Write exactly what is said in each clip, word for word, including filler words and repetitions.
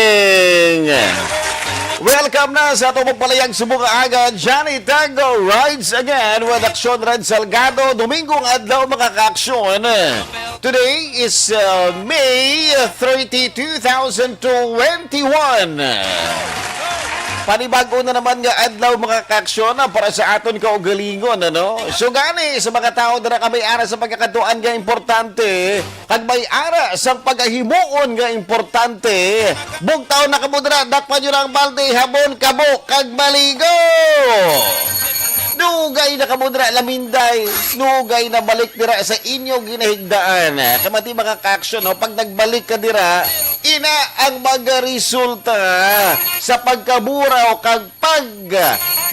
morning! Welcome na sa atong pagpalayag subong nga aga. Johnny Tango rides again with Aksyon Red Salgado. Dominggo nga adlaw, mga kaaksyon. Today is uh, May thirty, two thousand twenty-one. Panibago na naman nga adlaw, mga kaaksyon, ah, para sa aton kaugalingon, ano? So gani, sa mga tawo dira ka may ara sa pagkakatuan nga importante, kag may ara sang pagahimuon nga importante, bugtaw na kamo dira, dakpan nyo na ang balde, habon, kabo, kag maligo. Dugay na kamo dira, laminday. Dugay na balik dira sa inyo ginahigdaan. Kamati, mga kaaksyon, no? Pag nagbalik ka dira, ina ang magaresulta sa pagkaburaw kag pag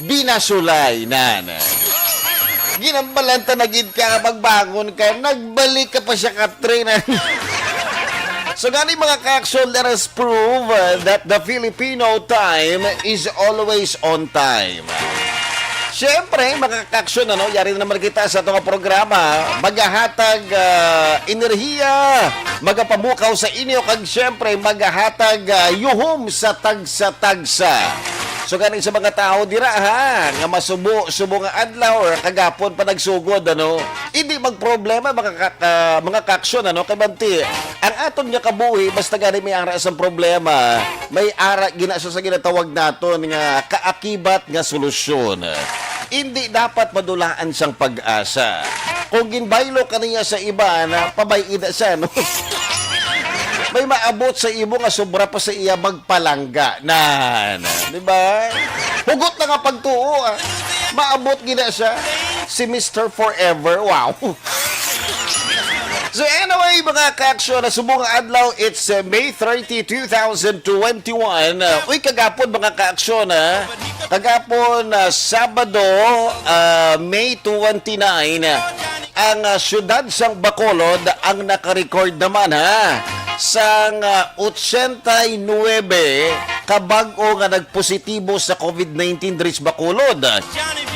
binasulay na. Ginambalanta na gid ka nga pagbangon ka, nagbalik ka pa siya ka three na. So gani, mga kaaksyon, let us prove uh, that the Filipino time is always on time. Siyempre, mga kaaksyon, ano, yari na naman kita sa itong programa, magahatag ah, enerhiya, magapamukaw sa inyo, kag siyempre, magahatag ah, yuhom sa tagsa-tagsa. So gani, sa mga tawo dira, ha, nga masubo, subo nga adlaw or kagapon pa nagsugod, ano, hindi magproblema, mga ka- ah, mga kaaksyon, ano, kay banti, ang aton nga kabuhi, basta gani may ara sang problema, may ara gina sa ginatawag naton nga kaakibat nga solusyon. Hindi dapat madulaan sang pag-asa. Kung ginbaylo ka niya sa iban, pabay-i na siya, no? May maabot sa imo nga sobra pa sa iya magpalangga. Na, na, di ba? Hugot na nga pagtuo, ah. Maabot gina siya. Si Mister Forever, wow. So anyway, mga kaaksyon, na subong nga adlaw, it's uh, May thirty, two thousand twenty-one. Uh, uy, kagapon, mga kaaksyon, ha? Kagapon, uh, Sabado, uh, May twenty-nine, ang uh, siyudad sang Bacolod ang nakarecord naman, ha, sang uh, eighty-nine ka bag-o nga nagpositibo sa COVID nineteen diri sa Bacolod.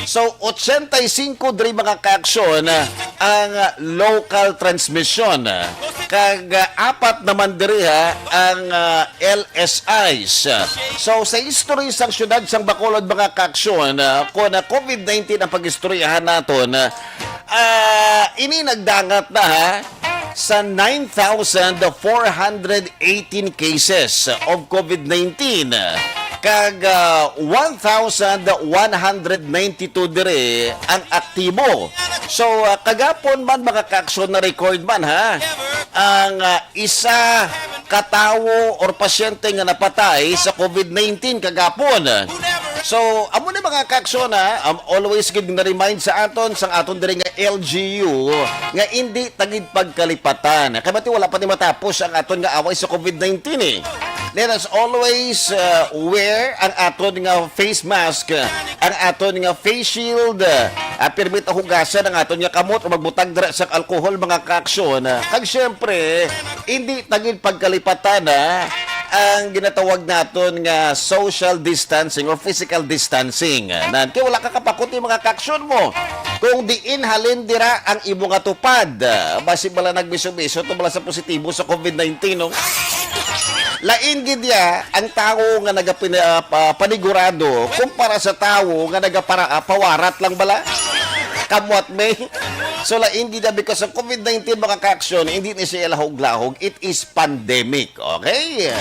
So, eighty-five diri, mga kaaksyon, ang local transmission. Kag, ah, apat naman diri, ha, ang, ah, L S Is. So, sa history sang siyudad sang Bacolod, mga kaaksyon, ah, kung, ah, COVID nineteen ang pag-istoryahan naton, ah, ini nagdangat na, ha, sa nine thousand four hundred eighteen cases of COVID nineteen. Kag, ah, one thousand one hundred ninety-two diri ang aktibo. So, ah, kagapon man, mga kaaksyon, na-record man, ha, ang, ah, isa ka tawo or pasyente nga napatay sa COVID nineteen kagapon. So, amo ni, mga kaaksyon, ha, um, always gid na-remind sa aton, sang aton diri nga L G U, nga indi ta gid pagkalipatan. Kay bati wala pa ni matapos ang aton nga away sa COVID nineteen, eh. Let us always, uh, wear ang aton nga face mask, ang aton nga face shield, uh, pirmi ta hugasan ang aton nga kamot o magbutang dira sa alcohol, mga kaaksyon. Kag syempre, hindi ta gid pagkalipatan, ha, ang ginatawag naton nga social distancing or physical distancing. Nan, kay wala ka kapakot ni mga kaaksyon mo kung diin halin dira ang imo nga tupad. Ah, basi bala nagbiso-biso to bala sa positibo sa COVID nineteen, no? Lain gid ya ang tawo nga nagapina-, ah, pa-, panigurado kumpara sa tawo nga nagapara-, ah, pawarat lang bala. Kamwat may. So, lain gid ya because of COVID nineteen, mga kaaksyon, hindi ni siya lahog-lahog. It is pandemic, okay?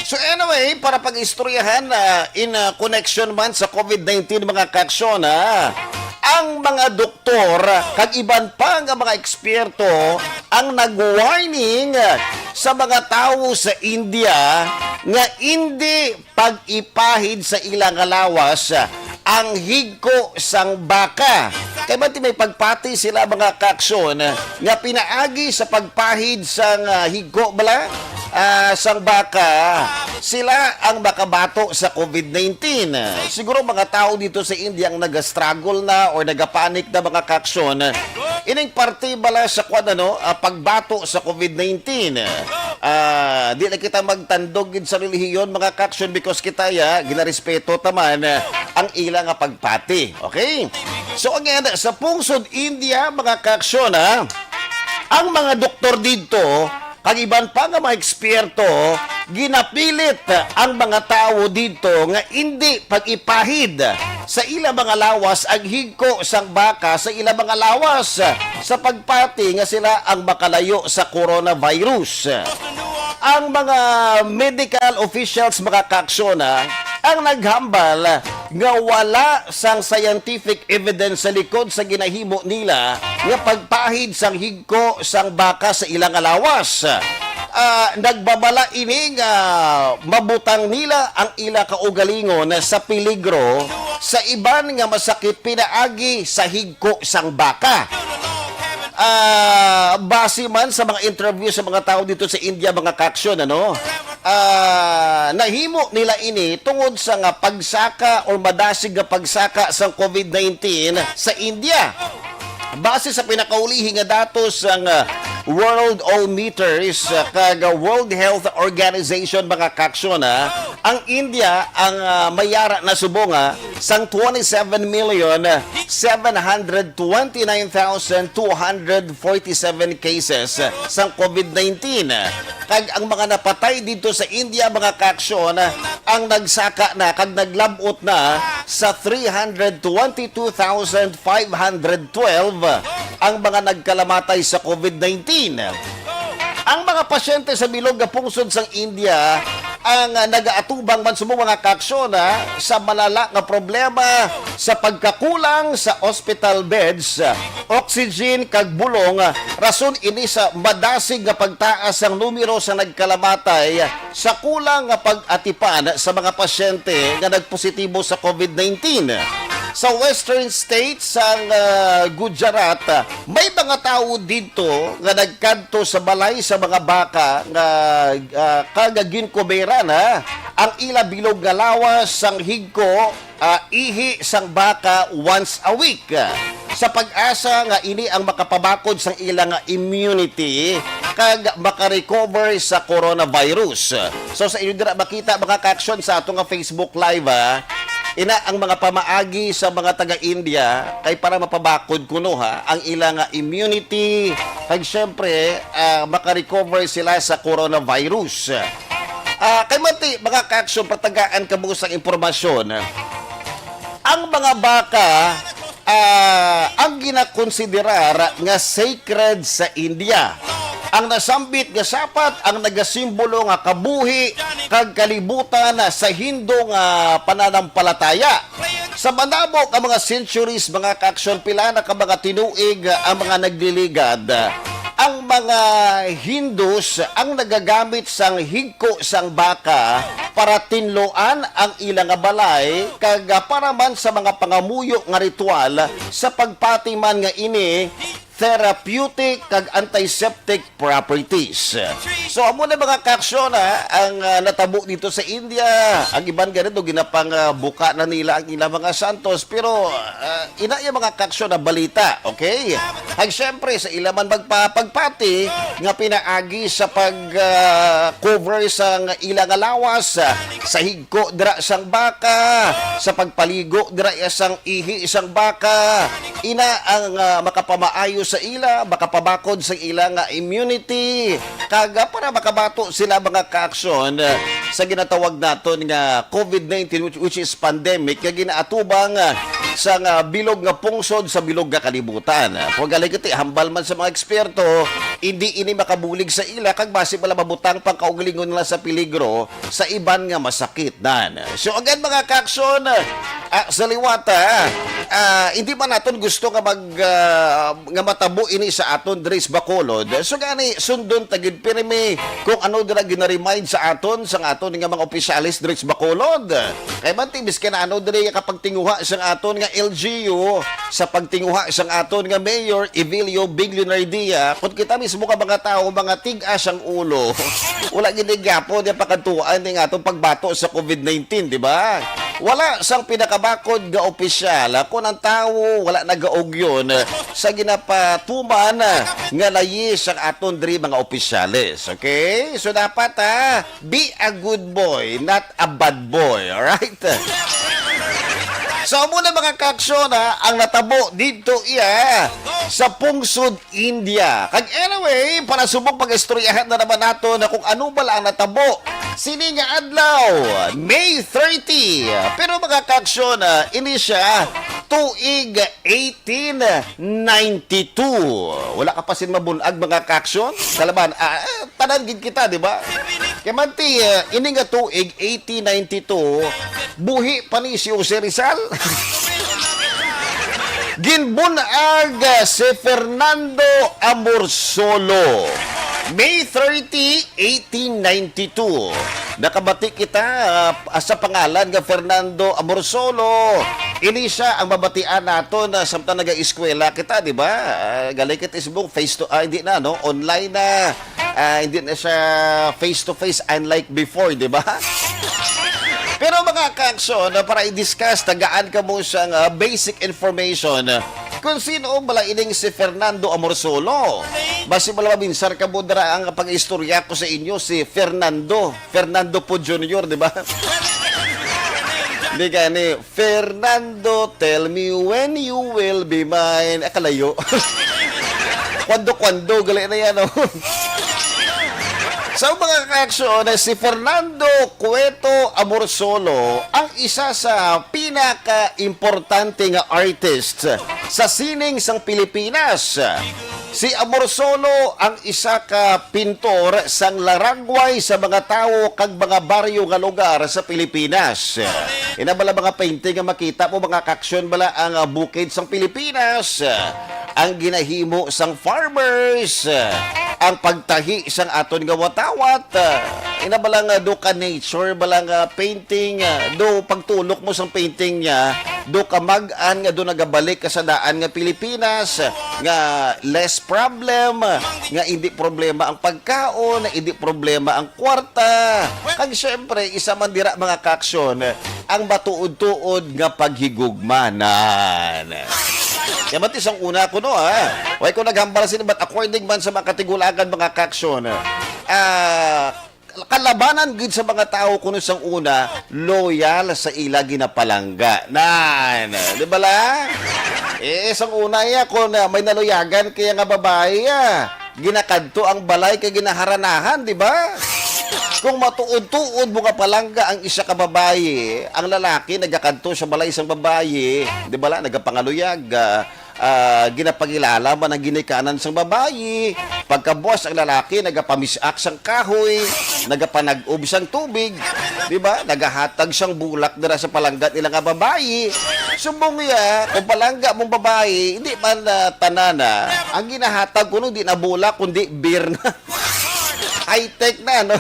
So, anyway, para pag-istoryahan, ah, in, ah, connection man sa COVID nineteen, mga kaaksyon, ha, ang mga doktor kag iban pa nga mga eksperto ang nag-warning sa mga tawo sa India nga indi pag-ipahid sa ila nga lawas ang higko sang baka. Kay bati may pagpati sila, mga kaaksyon, nga pinaagi sa pagpahid sang, ah, higko bala, ah, sang baka, sila ang makabato sa COVID nineteen. Siguro mga tao dito sa India ang nag-struggle na or nagapanic na, mga kaaksyon, ining parte bala sa kwan, ano, ah, pagbato sa COVID nineteen. Ah, di na kita magtandog gid sa relihiyon, mga kaaksyon, because kita ya ginarespeto ta man, ah, ang ila nga pagpati. Okay? So again, sa pungsod India, mga kaaksyon, ha, ang mga doktor didto kag iban pa nga mga eksperto, ginapilit ang mga tawo didto nga indi pag-ipahid sa ila mga lawas ang higko sang baka sa ila mga lawas sa pagpati nga sila ang makalayo sa coronavirus. Ang mga medical officials, mga kaaksyon, ha, ang naghambal nga wala sang scientific evidence sa likod sa ginahimo nila nga pagpahid sang higko sang baka sa ila nga lawas. Ah, nagbabala ini nga mabutang nila ang ila kaugalingon sa peligro sa iban nga masakit pinaagi sa higko sang baka. Ah, base man sa mga interview sa mga tawo dito sa India, mga kaaksyon, ano? Ah, nahimo nila ini tungod sa nga pagsaka or madasig nga pagsaka sang COVID nineteen sa India. Base sa pinakaulihi nga datos sang, ah, World Ometers, ah, kag World Health Organization, mga kaaksyon, ha, ang India ang, ah, mayara na subong, ah, sang twenty-seven million seven hundred twenty-nine thousand two hundred forty-seven cases sang COVID nineteen. Kag ang mga napatay dito sa India, mga kaaksyon, ang nagsaka na kag naglab-ot na sa three hundred twenty-two thousand five hundred twelve ang mga nagkalamatay sa COVID nineteen. Ang mga pasyente sa bilog nga pungsod sang India ang, ah, nagaatubang man subong, mga kaaksyon, ha, sa malala nga problema sa pagkakulang sa hospital beds, oxygen kag bulong, rason ini sa madasig nga pagtaas sang numero sa nagkalamatay sa kulang nga pag-atipan sa mga pasyente nga nagpositibo sa COVID nineteen. Sa western state sang, ah, Gujarat, ah, may mga tawo didto nga nagkadto sa balay sa mga baka nga, ah, kag ginkuberan, ha, ang ila bilog nga lawas sang higko, ah, ihi sang baka once a week, ah, sa pag-asa nga ini ang makapabakod sang ila nga immunity kag makarecover sa coronavirus. So, sa inyo dira makita, mga kaaksyon, sa ato nga Facebook Live, ah, Ina ang mga pamaagi sa mga taga-India kay para mapabakod kuno, ha, ang ila nga immunity, kag siyempre, ah, makarecover sila sa coronavirus. Ah, kay manti, mga ka-aksyon, patagaan kamo sang impormasyon. Ang mga baka, ah, ang ginakonsiderar nga sacred sa India. Ang nasambit nga sapat ang nagasimbolo nga kabuhi kag kalibutan sa Hindu nga pananampalataya. Sa manabo ka mga centuries, mga ka-aksyon, pila na ka mga tinuig ang mga nagliligad. Ang mga Hindus ang nagagamit sang higko sang baka para tinluan ang ila nga balay, kag, ah, para man sa mga pangamuyo nga ritual sa pagpati man nga ini therapeutic kag antiseptic properties. So, amo na, mga ka-aksyon, ha, ang, ah, natabo dito sa India. Ang iban gani do ginapang, ah, buka na nila ang ilang mga santos, pero, ah, ina ya, mga ka-aksyon, na balita, okay? Kag siyempre, sa ila man magpapagpati nga pinaagi sa pag, ah, cover sang ila nga lawas, ah, sa higko dira sang baka, sa pagpaligo dira sang ihi sang baka, ina ang, ah, makapamaayo sa ila, makapabakod sa ila nga immunity, kag, ah, para makabato sila, mga ka-aksyon, ah, sa ginatawag naton nga covid nineteen, which, which is pandemic, nga ginaatubang, ah, sa nga bilog nga pungsod sa bilog nga kalibutan. Ah, kung gali kita, hambal man sa mga eksperto, hindi ini makabulig sa ila, kag basi pala mabutang pang kaugalingon nila sa peligro sa iban nga masakit nan. So again, mga ka-aksyon, ah, sa liwat, ah, ah, hindi man naton gusto nga mag, ah, nga matabo ini sa aton diri sa Bacolod. So gani, sundon ta gid pirmi kung ano dira ginaremind sa aton sang aton nga mga opisyales diri sa Bacolod. Kay man ti, bisan ano diri kapagtinguha sang aton nga L G U, sa pagtinguha sang aton nga mayor, Evelio Big Leonardia, kung kita mismo ka mga tawo, mga tig-as ang ulo, wala gid ni gyapon niya pakadtuan ning atong pagbato sa covid nineteen, di ba? Wala sang pinakabakod nga opisyal, ah, kung ang tawo wala nagaugyon, ah, sa ginapatuman, ah, nga layi sang aton diri mga opisyales. Okay? So dapat, ah, be a good boy, not a bad boy. Alright? So, amo na, mga ka-aksyon, ha, ang natabo dito iya sa pungsod India. Kag anyway, para subong pag-istoryahan na naman nato na kung ano bala ang natabo sini nga adlaw, May thirty. Pero, mga ka-aksyon, ah, ini siya tuig eighteen ninety-two. Wala ka pa sin mabun-ag, mga ka-aksyon? Kalaban, ah, ah, tanan gid kita, di ba? Kay manti, ah, ini nga tuig, eighteen ninety-two, buhi pa ni si Jose Rizal. Ginbun-ag, ah, si Fernando Amorsolo. May thirty, eighteen ninety-two. Nakabati kita, ah, sa pangalan nga Fernando Amorsolo. Ini siya ang mabatian naton, ah, samtang naga-eskwela kita, di ba? Ah, gali kita subong face to, ah, hindi na, no? Online na. Ah, hindi na siya face to face unlike before, di ba? Pero, mga ka-aksyon, ah, para i-discuss, tagaan kamo sang, ah, basic information, ah, kung sino bala ining si Fernando Amorsolo. Basi bala mabinsar kamo dira ang pag-istorya ko sa inyo, si Fernando. Fernando po Junior, di ba? Hindi gani, "Fernando, tell me when you will be mine." Ah, kalayo. Kwando-kwando, gali na yan, oh. So, mga ka-aksyon, si Fernando Cueto Amorsolo ang isa sa pinaka-importante nga artist sa sining sang Pilipinas. Si Amorsolo ang isa ka pintor sang laragway sa mga tawo kag mga baryo nga lugar sa Pilipinas. Ina bala mga painting nga makita mo, mga ka-aksyon, bala ang, ah, bukid sang Pilipinas, ah, ang ginahimo sang farmers, ah, ang pagtahi sang aton nga watawat, ah, ina bala nga do ka nature, bala nga painting, ah, do pagtulok mo sang painting niya, do ka mag-an nga do nagabalik ka sa daan nga Pilipinas, ah, nga less problem, ah, nga hindi problema ang pagkaon, hindi problema ang kwarta. Kag siyempre, isa man dira, mga ka-aksyon, ang matuod-tuod nga paghigugmanan. Kaya mati sang una ko, no, ha? Way ko naghambal sini, but according man sa mga katigulagan, mga ka-aksyon, ah, kalabanan gid sa mga tawo kuno sang una, loyal sa ila ginapalangga. Nan, di ba la? Eh, sang una iya, kung, ah, may naluyagan kaya nga babayi, ah, ginakadto ang balay kay ginaharanahan, di ba? Kung matuod-tuod mo nga palangga ang isa ka babayi, ang lalaki nagakadto sa balay sang babayi, di ba la, nagapangaluyag, ah, ah, ginapangilala man ang ginikanan sang babayi. Pagkabuas ang lalaki nagapamisak sang kahoy, nagapanag-ob sang tubig, di ba? Nagahatag sang bulak dira sa palangga nila nga babayi. Subong iya, kung palangga mong babayi, hindi man, ah, tanana. Ang ginahatag kuno di na bulak, kundi beer na. High-tech na, no?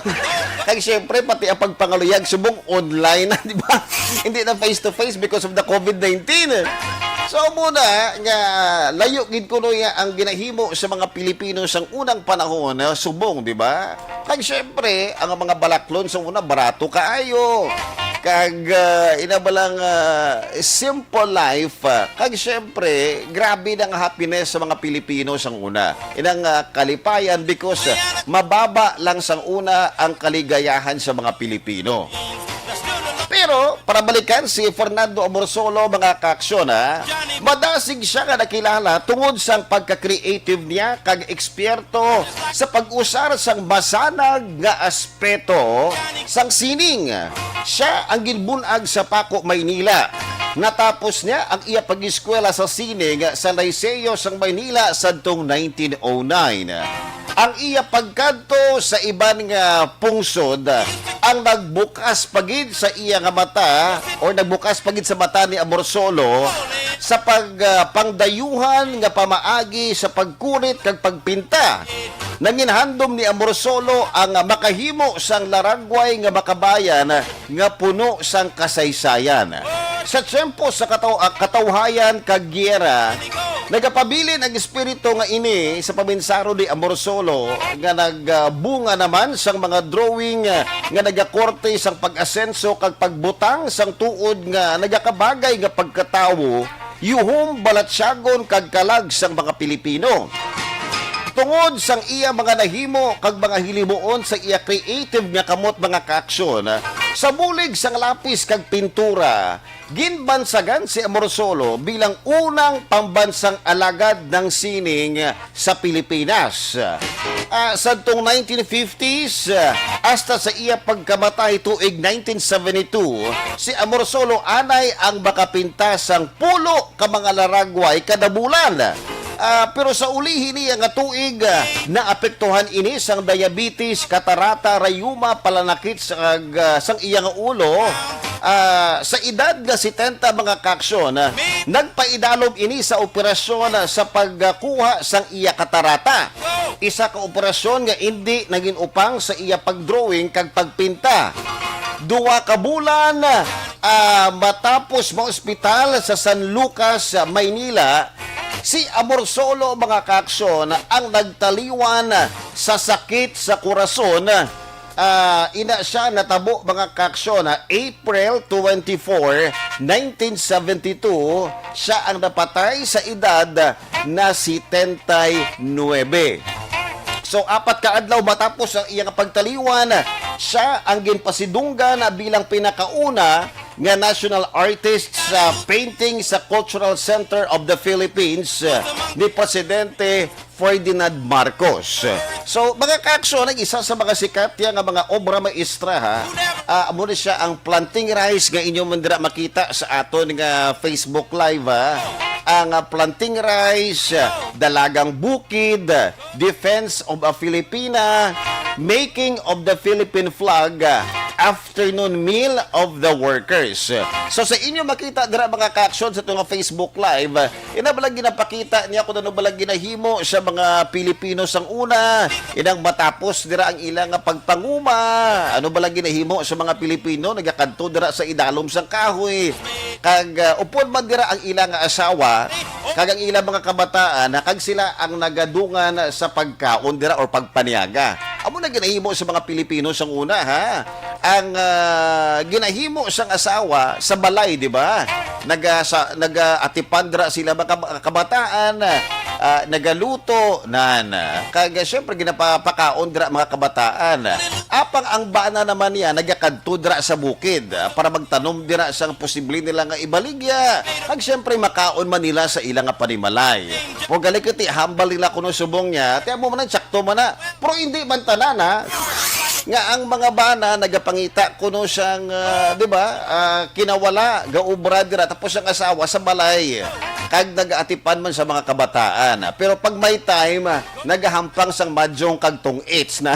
Kag siyempre, pati ang pagpangaluyag, subong online na, di ba? Hindi na face-to-face because of the covid nineteen. So, muna nga, layo gid kuno ya ang ginahimo sa mga Pilipino sang unang panahon, eh, subong, di ba? Kag siyempre, ang mga balaklon sa una, barato kaayo. Kag, ah, ina ba lang, ah, simple life, ah, kag siyempre, grabe na nga happiness sa mga Pilipino sang una. Inang, ah, kalipayan because, ah, mababa lang sang una ang kaligayahan sa mga Pilipino. Pero, para balikan si Fernando Amorsolo, mga kaaksyon, ha, madasig siya nga nakilala tungod sang pagka-creative niya kag eksperto sa pag-usar sang masanag nga aspeto sang sining. Siya ang ginbun-ag sa Paco, Maynila. Natapos niya ang iya pag-eskwela sa sining sa Liceo sang Maynila sadtong nineteen oh nine. Ang iya pagkadto sa iban nga pungsod ang nagbukas pa gid sa iya nga mata, or nagbukas pa gid sa mata ni Amorsolo sa pag, ah, pangdayuhan nga pamaagi sa pagkurit kag pagpinta. Nanginhandom ni Amorsolo ang makahimo sang laragway nga makabayan nga puno sang kasaysayan. Sa tiyempo sa kataw-, ah, katawhayan kag giyera, nagapabilin ang espiritu nga ini sa paminsaro ni Amorsolo nga nagbunga naman sang mga drawing, ah, nga nagakorte sang pag-asenso kag pagbutang sang tuod nga nagakabagay nga pagkatawo, yuhom, balatyagon kag kalag sang mga Pilipino. Tungod sang iya mga nahimo kag mga hilimuon sa iya creative nga kamot, mga kaaksyon, sa bulig sang lapis kag pintura, ginbansagan si Amorsolo bilang unang pambansang alagad ng sining sa Pilipinas. Ah, sadtong nineteen fifties, ah, hasta sa iya pagkamatay tuig nineteen seventy-two, si Amorsolo anay ang makapinta sang pulo ka mga laragway kada bulan. Ah, pero sa ulihi niya nga tuig, ah, naapektuhan ini sang diabetes, katarata, rayuma, palanakit sa, ah, sang iya nga ulo. Ah, sa edad nga setenta, mga kaaksyon, ah, nagpaidalom ini sa operasyon, ah, sa pagkuha sang iya katarata. Isa ka operasyon nga indi nagin upang sa iya pagdrawing kag pagpinta. Duha ka bulan, ah, matapos maospital sa San Lucas, Maynila, si Amorsolo, mga kaaksyon, ang nagtaliwan sa sakit sa korason. Ah, ina siya natabo, mga kaaksyon, ha, April twenty-four, nineteen seventy-two, siya ang napatay sa edad na setenta y nuebe. So, apat ka adlaw matapos ang iyang pagtaliwan, siya ang ginpasidunggan bilang pinakauna nga national artist sa painting sa Cultural Center of the Philippines, uh, ni Presidente Ferdinand Marcos. So, mga kaaksyon, ang isa sa mga sikat niya nga mga obra maestra, ha, ah, amo ni siya ang Planting Rice nga inyo man dira makita sa aton nga Facebook Live, ha. Ang, ah, Planting Rice, ah, Dalagang Bukid, Defense of a Filipina, Making of the Philippine Flag, ah, Afternoon Meal of the Workers. So, sa inyo makita dira, mga kaaksyon, sa aton nga Facebook Live, ina bala ginapakita niya kung ano bala ginahimo sa mga Pilipino sang una, inang matapos dira ang ila nga pagpanguma. Ano bala ginahimo sa mga Pilipino nagakadto dira sa idalom sang kahoy? Kag, ah, upod man dira ang ila nga asawa, kag ang ila mga kabataan, ha, kag sila ang nagadungan sa pagkaon dira or pagpaniaga. Amo na ginahimo sa mga Pilipino sang una, ha. Ang, ah, ginahimo sang asawa sa balay, di ba? Naga-, sa, nagaatipan dira sila mga kab-, kabataan, ah, nagaluto, nan. Kag, ah, syempre, ginapapakaon dira mga kabataan. Apang ang bana naman niya nagakadto dira sa bukid, ah, para magtanom dira sang posible nila nga ibaligya, kag siyempre makaon man nila sa ila nga panimalay. Mo gali kiti hambal nila kuno subong niya, ti amo man ang sakto man na. Pero hindi man tanan, ha, nga ang mga bana nagapangita kuno sang, ah, di ba, ah, kinawala, gaubra dira, tapos ang asawa sa balay, kag nagaatipan man sa mga kabataan. Pero pag may time, ah, nagahampang sang madyong kag tong-its na.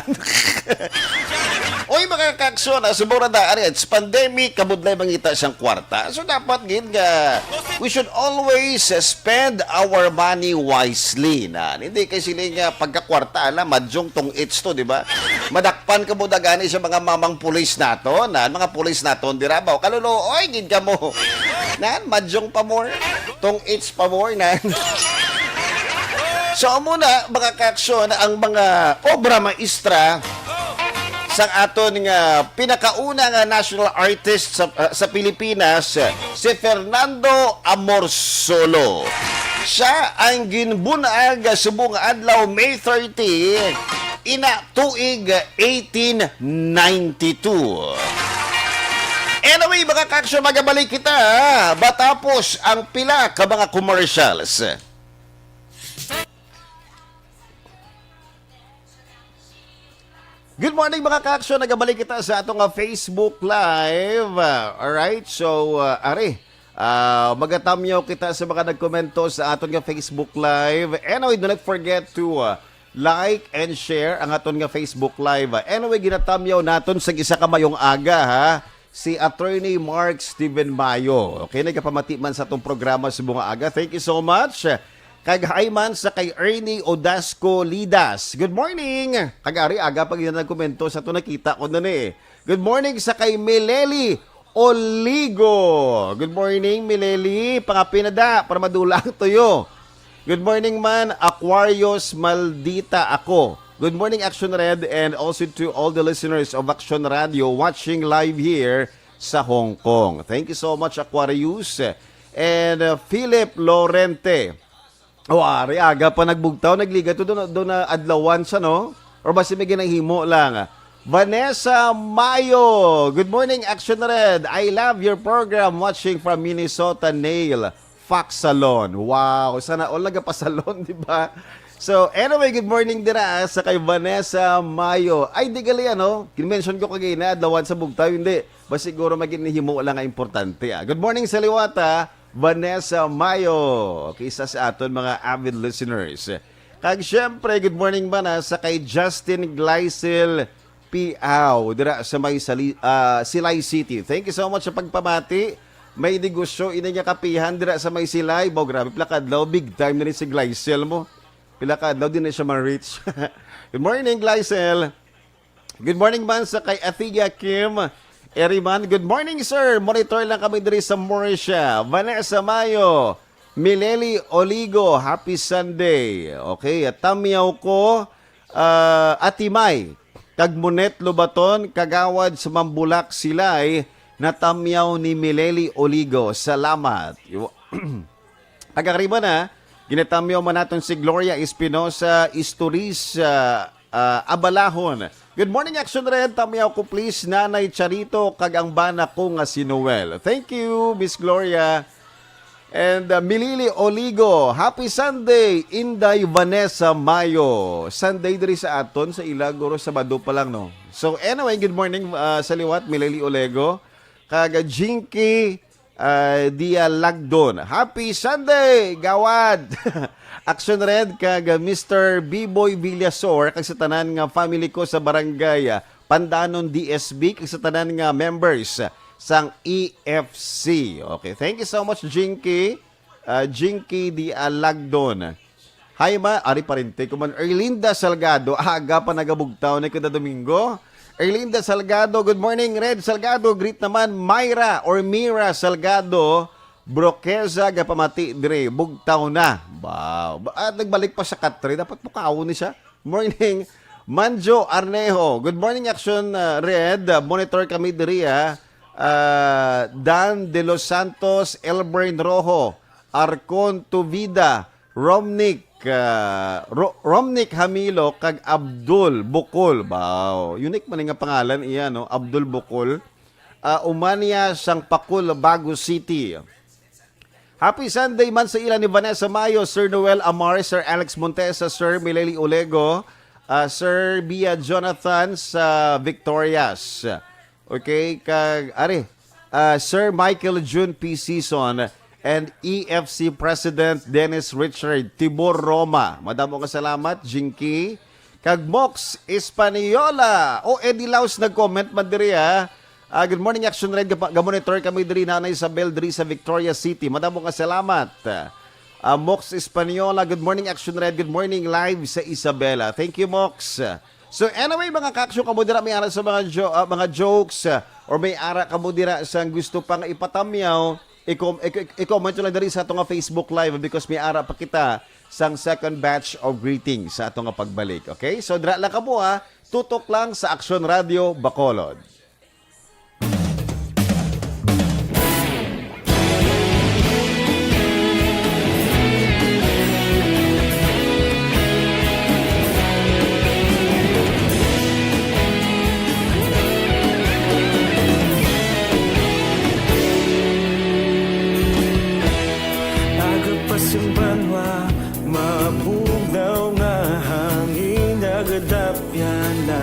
Oy, mga kaaksyon, ah, subong na da, ari, it's pandemic, kabudlay mangita sang kwarta. So, dapat gid nga we should always, uh, spend our money wisely. Na, hindi kay sila nga pagkakwarta, ala, madyong tong-its to, di ba? Madakpan ka mo dagani sa mga mamang pulis naton, na, mga pulis naton, di ra ba? Kalulo, oy, gid ka mo. Nan, madyong pa more. Tong-its pa more, nan. So, amo na, mga kaaksyon, ang mga obra maestra sang aton nga pinakauna nga national artist sa, ah, sa Pilipinas, si Fernando Amorsolo. Siya ang ginbun-ag subong adlaw, May thirty, ina tuig eighteen ninety-two. Anyway, mga kaaksyon, magabalik kita matapos ang pila ka mga commercials. Good morning, mga kaaksyon. Nagabalik kita sa ato nga Facebook Live. Ah, alright, so, ah, ari, ah, magatamyaw kita sa mga nagkomento sa aton nga Facebook Live. Anyway, do not forget to, ah, like and share ang aton nga Facebook Live. Anyway, ginatamyaw naton sa isa ka mayong aga, ha, si Attorney Mark Steven Mayo. Okay, nagapamati man sa atong programa subong nga aga. Thank you so much. Kag hi man sa kay Ernie Odasco Lidas. Good morning! Kag ari, aga pa gid nagkomento sa to, nakita ko na ni. Good morning sa kay Mileli Oligo. Good morning, Mileli. Pangapin na da para madula ang tuyo. Good morning man, Aquarius Maldita Ako. Good morning, Action Red, and also to all the listeners of Action Radio watching live here sa Hong Kong. Thank you so much, Aquarius. And, uh, Philip Lorente. O, ari, aga pa nagbugtaw, nagliga to, doon, doon na adlawan siya, no? Or basi may ginahimo lang. Vanessa Mayo, good morning, Action Red. I love your program, watching from Minnesota Nail Fox Salon. Wow, sana all nagapasalon, di ba? So, anyway, good morning dira, ah, sa kay Vanessa Mayo. Ay, di gali, ano? Ginmention ko kagina, adlawan sa bugtaw, hindi. Ba siguro may ginahimo lang nga importante, ah. Good morning sa liwat, ah. Vanessa Mayo, kisa sa aton mga avid listeners. Kag siyempre, good morning man, ah, sa kay Justin Glycel Piaw, dira sa may Sali-, ah, Silay City. Thank you so much sa pagpamati. May negosyo ini nga kapihan dira sa may Silay. Baw, grabe, pila ka adlaw, big time na rin si Glycel mo. Pila ka adlaw, di na siya ma-reach. Good morning, Glycel. Good morning man sa kay Athea Kim Eriman. Good morning, sir. Monitor lang kami diri sa Murcia. Vanessa Mayo, Mileli Oligo, happy Sunday. Okay, at tamyaw ko, ah, Ate May, kag Monet Lobaton, kagawad sa Mambulak Silay, natamyaw ni Mileli Oligo. Salamat. Iwa- Kag arriba na, ginatamyaw man naton si Gloria Espinosa Isturiz, ah, ah, Abalahon. Good morning, Action Red. Tamyaw ko, please, Nanay Charito, kag ang bana ko nga si Noel. Thank you, Miss Gloria. And, uh, Milili Oligo, happy Sunday, Inday Vanessa Mayo. Sunday diri sa aton, sa ila, guro, Sabado pa lang, no? So, anyway, good morning, uh, sa liwat, Milili Oligo. Kag, uh, Jinky, uh, Dia Lagdon. Happy Sunday, gawad! Action Red, kag, uh, Mister Biboy Villasor, kag sa tanan nga family ko sa barangay, uh, Pandanon D S B, kag sa tanan nga members sang E F C. Okay, thank you so much, Jinky. Ah, Jinky Di Alagdon. Hi, ma. Ari, parente ko man. Erlinda Salgado, aga pa nagabugtaw ni kada Domingo. Erlinda Salgado, good morning. Red Salgado, greet naman. Myra or Mira Salgado, Broqueza, gapamati dire. Bugtaw na. Ba, ba, ah, nagbalik pa sa katre. Dapat mukawon ni siya. Morning, Manjo Arnejo. Good morning, Action, uh, Red. Uh, monitor kami diri, ah. Uh, Dan De Los Santos, Elbrin Rojo, Arcon Tuvida, Romnick, ah, Ro-, Romnick Hamilo kag Abdul Bukol. Wow, unique man nga pangalan iya, no? Abdul Bukol. Ah, Umania, Sangpakul, Bago City. Happy Sunday man sa ila ni Vanessa Mayo, Sir Noel Amar, Sir Alex Montesa, Sir Mileli Olego, ah, Sir Bia Jonathan sa Victorias. Okay, kag, ari, ah, Sir Michael June P. Season and E F C President Dennis Richard Tibor Roma. Madamo nga salamat, Jinky. Kag Mox Espaniola. O, Eddie Laos nag-comment man diri, ha. Ah, good morning, Action Red. Gapa-, gamonitor kami diri, Nanay Isabel, diri sa Victoria City. Madamo nga salamat. Ah, Mox Espaniola, good morning, Action Red. Good morning, live sa Isabela. Thank you, Mox. So anyway, mga ka-action, kamo dira may ara sa mga jo-, ah, mga jokes, ah, or may ara kamo dira sa gusto pa nga ipatamyaw, i-com-, i-, i-comment nyo lang diri sa ato nga Facebook Live because may ara pa kita sang second batch of greetings sa ato nga pagbalik. Okay? So dira lang kamo, ha. Tutok lang sa Action Radio Bacolod. Aga pa sing banwa, mabugnaw nga hangin nagadapyan na.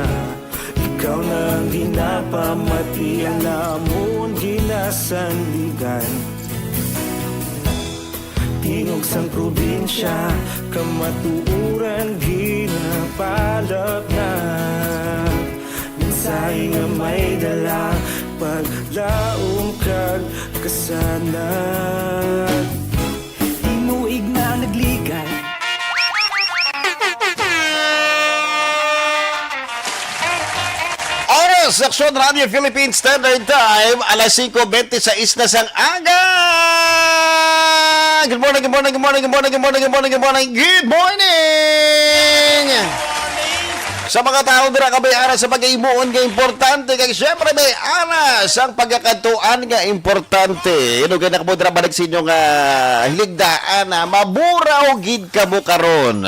Ikaw na ang ginapamati, ang amon ginasandigan. Tingog sang probinsya, kamatuoran ginapalap na. Mensahe nga may dala, paglaom kag kasanag. Tinuig na nagligad. Oras, Aksyon Radio Philippines Standard Time, alas singko bente sais na sang aga. Good morning, good morning, good morning, good morning, good morning, good morning, good morning, good morning. Sa mga tao dira nga may ara sa paghimuon nga importante, kag siyempre may ara sang pagkakadtuan nga importante. Inugay na kamo dira balik sa inyo nga hiligdaan, ah, maburaw gid kamo karon.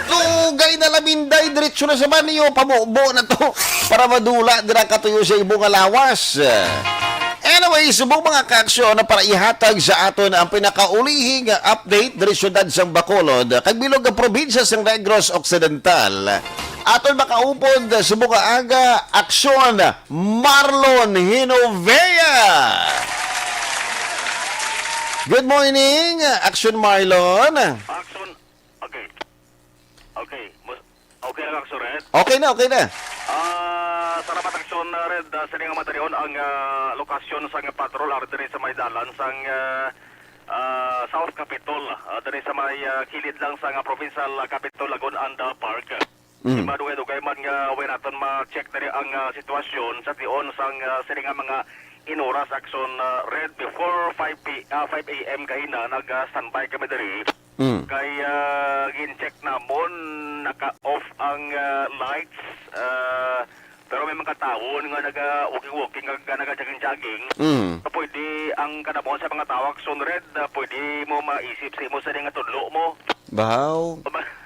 Dugay na laminday, diretso na sa banyo, pamubo na to para madula dira katuyo sa imo nga lawas. Anyway, subong mga kaaksyon na para ihatag sa aton ang pinakaulihi nga update diri siyudad sang Bacolod, kag bilog nga probinsya sang Negros Occidental. Aton makaupod subong nga aga, aksyon, Marlon Hinovea. Good morning, aksyon Marlon. Action. Okay. Okay. Mus-, okay lang, Action Red. Okay na, okay na. Ah, salamat, Action Red. Ah, sini nga matanion ang, ah, lokasyon sang patrol, ah, diri sa may dalan sang, ah, ah, South Capitol, ah, diri sa may, ah, kilid lang sang, ah, Provincial, ah, Capitol Lagun and, ah, Park. Mm. Di ba, dugay-dugay man nga way naton ma-check diri ang, ah, sitwasyon sa tion sang, ah, sini nga mga inoras, Action, ah, Red, before five P, ah, five A M gahina, nag, ah, standby kami diri. Mm. Kay, ah, gin-check namon, naka-off ang, ah, lights, ah, pero may mga tawo nga naga-walking-walking kag naga-jogging-jogging. Mm. Pwede ang kanamon sa mga tawo, Action Red, ah, pwede mo maisip sa imo sa nga tudlo mo. Bahaw.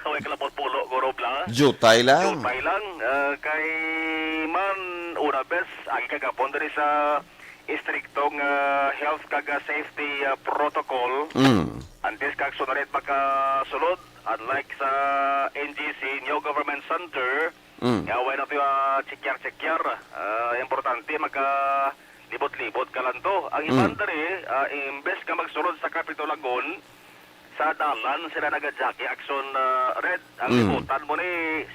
Way kalapot pulo, guro bla. Jutay lang. Jutay lang. Ah, kay man, una bes, ang kagapon diri sa istrikto nga health kag, ah, safety, ah, protocol. Mm. Antes kag sunod makasulod, unlike sa N G C, New Government Center, Mm. nga way na to, ah, check-yar, check-yar. Ah, importante, maka libot-libot ka lang to. Ang iban Mm. diri, ah, imbes nga magsulod sa Capitol Lagun, sa dalan sila naga-jogging, Action, ah, Red. Ang Mm. libutan mo ni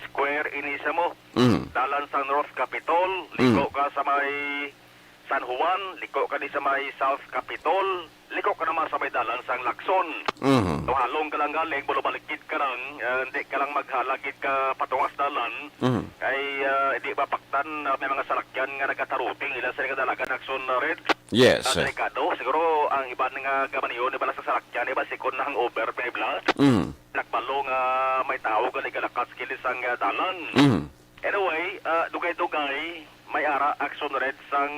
square ini sa mo. Mm. Dalan sa North Capitol, liko Mm. ka sa may San Juan, liko ka ni sa may South Capitol, liko ka naman sa may dalan sang Lacson. Mhm. Halong ka lang galing, bulabalikid ka lang, ah, hindi ka lang maghalagid ka patungas dalan. Mhm. Kay, ah, hindi mapaktan, ah, may mga salakyan nga nagataruting ila sa kadalagan, Action Red. Yes. Ah, delikado. Siguro ang iban nga gamaniyon, iba lang sa salakyan, iba sikon na hangover, may bla. Mhm. Nagbalo nga may tao gali galakat sa kilid sang, ah, dalan. Mhm. Anyway, ah, dugay-dugay, may ara, Action Red, sang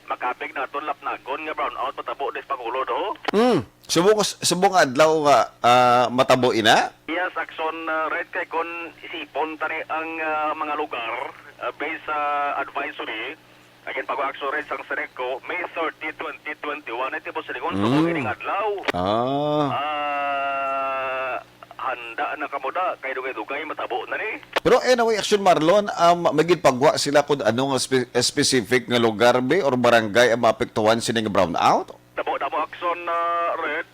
Makapig naton lapnagon nga brownout matabo dis Bacolod, ho? Hmm. Subong, subong nga adlaw nga ah, matabo ina? Yes, Akson, uh, Red, kay kon isipon tani ang ah, mga lugar, uh, based sa advisory, again, pag Akson Red sang Serco, May thirty, twenty twenty-one, ay tipo silingon sa Mm. ining adlaw. Ah. Ah, handa na kamo da, kay dugay-dugay matabo na ni. Pero anyway, Action Marlon, um, may ginpagwa sila kung ano nga spe- specific nga lugar be or barangay ang maapektuhan sini nga brownout? Damo-damo Akson, ah, Red.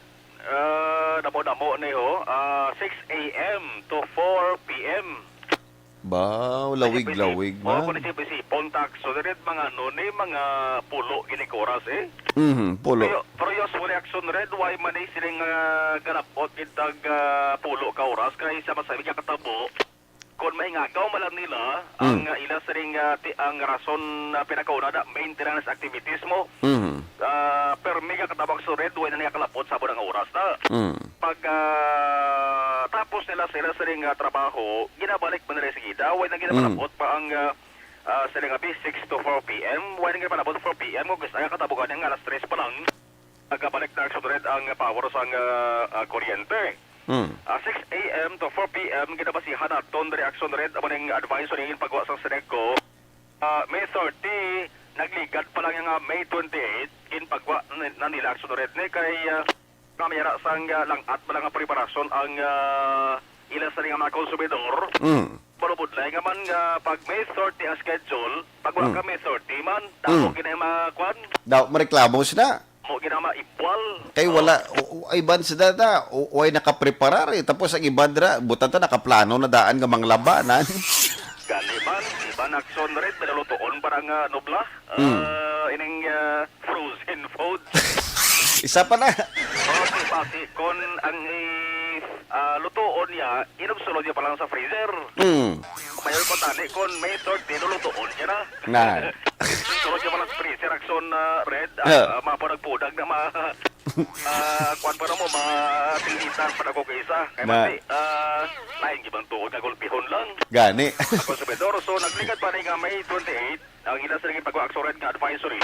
Ah, damo-damo ni ho. Ah, six a m to four p m. Ba, lawig-lawig Oh, man. Kung isip-isipon ta Akson Red, mga ano ni, mga pulo gini ka oras eh. Mhm, pulo. Pero, pero usually Akson Red, why man eh siling uh, ganapot kitag ah, pulo ka oras kay sa masabi ka katabo, kung maingagaw man lang nila ang Mm. ah, ila siling ah, ti, ang rason na pinakauna na maintenance activities mo. Mhm. Ah, permi ka katabo Akson Red, wala na niya kalapot sa abo nga oras na. Mm. Pag ah, tapos nila sila siling ah, trabaho, ginabalik man nila sigida, wala na ginapalapot pa ang ah, ah, siling abi six to four p m. Wala na ginapalapot four p m, kung gusto nga katabugan nga alas tres pa lang. Nagabalik na Akson Red ang power sang ah, ah, kuryente. Mm. Ah, six a m to four p m, ginabasihan naton diri Akson Red, amo ning advisory nga pagwa sang Serco. Ah, May thirty, nagligad pa lang nga May twenty-eight, ginpagwa na, na nila Akson Red ni kay ah, namayara sang ah, lang-at pa lang nga preparasyon ang ah, ila sa nga mga konsumidor. Mm. Malubod lang nga man nga pag May thirty ang schedule, pag wala Mm. ka May thirty man, damo Mm. ginay mga kwan, Daw mareklamo sila. mo ginama ipwal. Kay wala, o, o, iban sa data, o, way nakapreparar eh. Tapos ang iban dira, butan ta nakaplano na daan nga manglaba, nan. Gani man, iban Akson Red, pinalutoon para nga nubla. Mm. Ah, ining ah, frozen food. Isa pa na. Oh, si Pati, kon ang i, ah, lutoon niya, inubsulod niya pa lang sa freezer. Mm. Mayor ko tani, kon May thirty, lulutoon niya na. Na. Inubsulod niya pa lang sa freezer, Akson ah, Red, Ah. ah, mapudag-pudag na ma... Ah, kwan pa na mo, matingitan pa na ko kaisa. Kay Na. Mati, ah, lain gibang tuod nga gulpihon lang. Gani. Ang konsumidor, so nagligad pa ni nga May twenty-eight, ang ila sa naging pag-Akson Red nga advisory.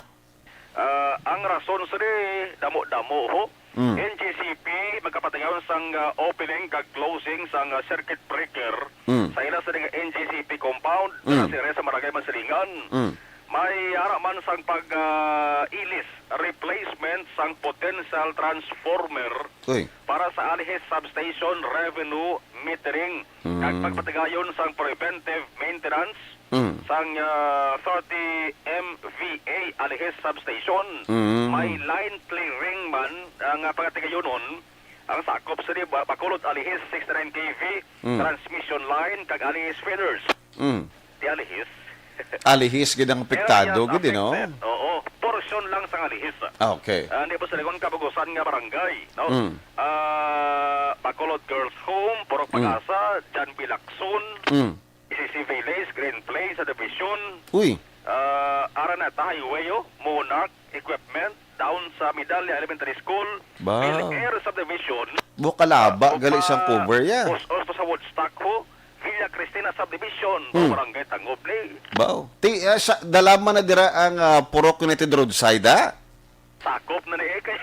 Ah, ang rason sa di, damo-damo ho. Mm. N G C P magkapatigayon sang ah, opening kag closing sang ah, circuit breaker Mm. sa ila sa nga N G C P compound Mm. sa area sa Barangay Masilingan. Mm. May ara man sang pag ah, ilis, replacement sang potential transformer Uy. para sa Alihis Substation revenue metering kag Mm. pagpatigayon sang preventive maintenance Mm. sang ah, thirty M V A Alihis Substation. Mm. May line clearing man ang ah, pagatigayonon ang sakop sa di ba, Bacolod Alihis sixty-nine K V Mm. transmission line kag Alihis feeders. Mm. Di Alihis. Alihis gid ang apektado Areas gid, no? affected. Oo, portion lang sa Alihis. Ah, okay. Ah, hindi po sa likod kabugusan nga barangay, no? Mm. Ah, Bacolod Girls Home, Purok Mm. Pag-asa, John B. Lacson, Mm. E C C Village, Green Place, Subdivision, Uy. ah, Araneta Highway, oh, Monarch Equipment, down sa Medalla Elementary School, Ba. Bel Air Subdivision, Bukalaba, ah, gali pa- sang cover, ya. Us-, us-, sa Woodstock, ho, Villa Cristina Subdivision, Hmm. Barangay Tangob ni. Bao. Ti, ah, sa, dala man na dira ang ah, Purok United Roadside, ha? Sakop na ni eh, kay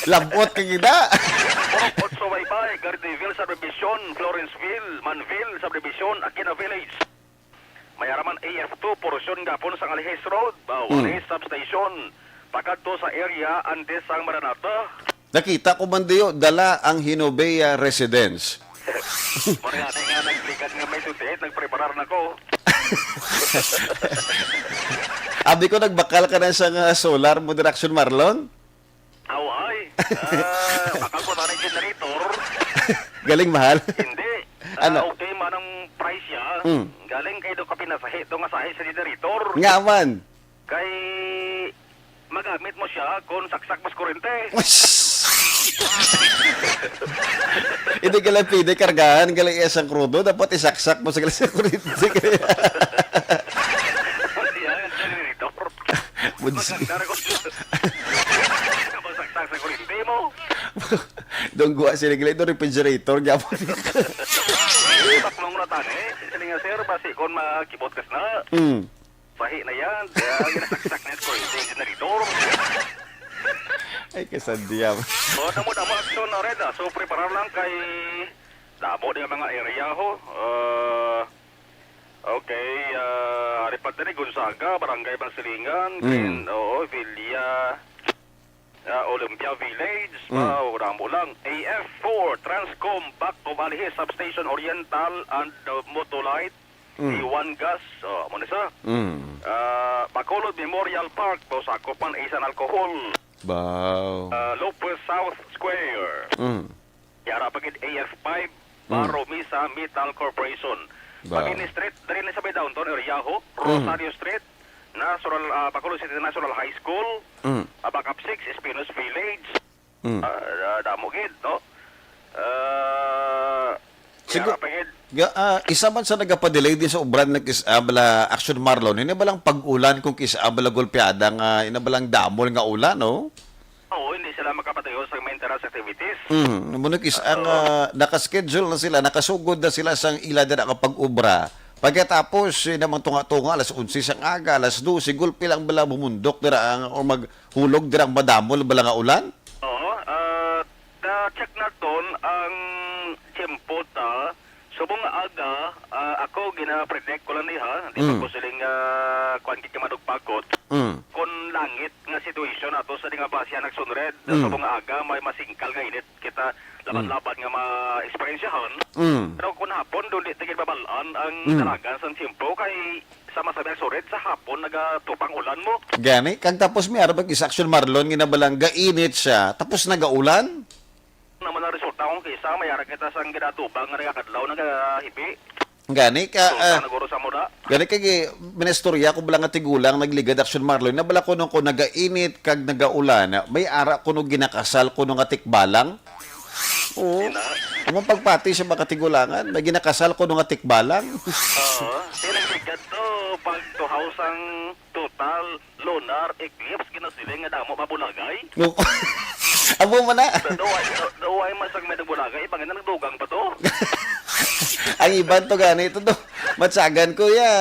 Labot ka gida. Purok Otso Baybay, Gardenville Subdivision, Florenceville, Manville Subdivision, Aquina Village. May araman A F two, portion gapon sa Alihis Road, Bawal Hmm. East Substation, pakadto sa area antes sang Maranata. Nakita ko man diyo, dala ang Hinobea Residence. Muna nga nga nagligad nga may twenty-eight, nagpreparar na ko. Abi ko, nagbakal ka na sa nga solar mo, Direction Marlon? Away, ah, bakal ko na generator. Galing mahal. Hindi. Ano? Ah, okay man ang price niya. Mm. Galing kay do kapinasahi do nga sahi sa generator. Nga man. Kay magamit mo siya kung saksak mo sa kurente. Hindi ka lang pwede kargahan, galing iya sang krudo, dapat isaksak mo sa galing sa kurente. Yan, generator. Bunsi. Masaksak ko. Masaksak sa kurente mo. Dong guwa sila gali, do refrigerator gyapon. Bakmong na tani. Sila nga, sir, basi kung makibot ka na. Mm. Sahi na yan. Kaya ginasaksak na yung kurente. Hindi na Ay, kasandiya. O, damo-damo aksyon na rin, ah. So, preparar lang kay damo di nga mga area, ho. Ah, okay, ah, ari pa diri, Gonzaga, Barangay Bansilingan, Mm. Green, oo, Villa, ah, Olympia Village, Mm. pa, damo lang. A F four, Transcom, Back of Alihis Substation Oriental, and, uh, Motolite, Mm. Iwan Gas, oh, mo ni sa. Mm. Ah, Bacolod Memorial Park, to, sakop man, isa na alcohol. Baw. Ah, Lopez South Square. Mm. Yara pa gid A F five, Mm. Baro Mesa Metal Corporation. Baw. Pagini Street, diri na sa may downtown area, ho. Mm. Rosario Street, National, ah, Bacolod City National High School. Mm. Ah, Backup six, Espinos Village. Mm. Ah, ah, damo gid, no? Ah, Sigur-, yara pa gid. Ga-, ah, isa man sa nagapadelay din sa obra ni Kis-, ah, bala, Action Marlon, ini balang pag-ulan kung kis-, ah, bala, golpeada nga, ina balang damol nga ulan, no? Oo, hindi sila makapatayo sa maintenance activities. Mm, amo na kis-, ang, Oo. ah, nakaschedule na sila, nakasugod na sila sang ila dira nga pag-obra. Pagkatapos, eh, namang tunga-tunga, alas onse sang aga, alas dose, gulpi lang bala bumundok dira ang, or maghulog dira ang madamol bala nga ulan? Oo, ah, na-check naton ang tiyempo ta. Subong nga aga, ah, ako gina-predict ko lang ni ha, di pa Mm. ko siling, ah, kuwan, gid ka manugpakot. Mm. Kon langit nga situation ato sa di nga basihan Action Red, Mm. subong nga aga, may masingkal nga init kita laban-laban nga ma-eksperyensyahan. Mm. Pero kon hapon, doon di tigil babalaan ang Mm. dalagan sang tiyempo kay sa masabi ang surit sa hapon nagatupang ulan mo. Gani, kag tapos may arabag isa Action Marlon, ginabalang gainit siya, tapos nagaulan? Naman ang resulta kung kisa, may ara kita sang ginatubang nga nagakadlaw, nagahibi. Gani ka, So, ah, sana guro sa muna. Gani kay gi-, ministorya ko bala nga tigulang nagligad Action Marlon, na bala kuno ko nagainit kag nagaulan, may ara kuno ginakasal kuno nga tikbalang. Oo. Ina. Among pagpati sa mga tigulangan, may ginakasal kuno nga tikbalang. Oo. Sila nagligad to, pag tuhaw sang total lunar eclipse, ginasiling nga damo mabulagay. No. Amo man na. Sa duway, sa duway man sang may nabulagay, ibang ina nagdugang pa to. Ang iban to gani, ito to. Matsagan ko, ya,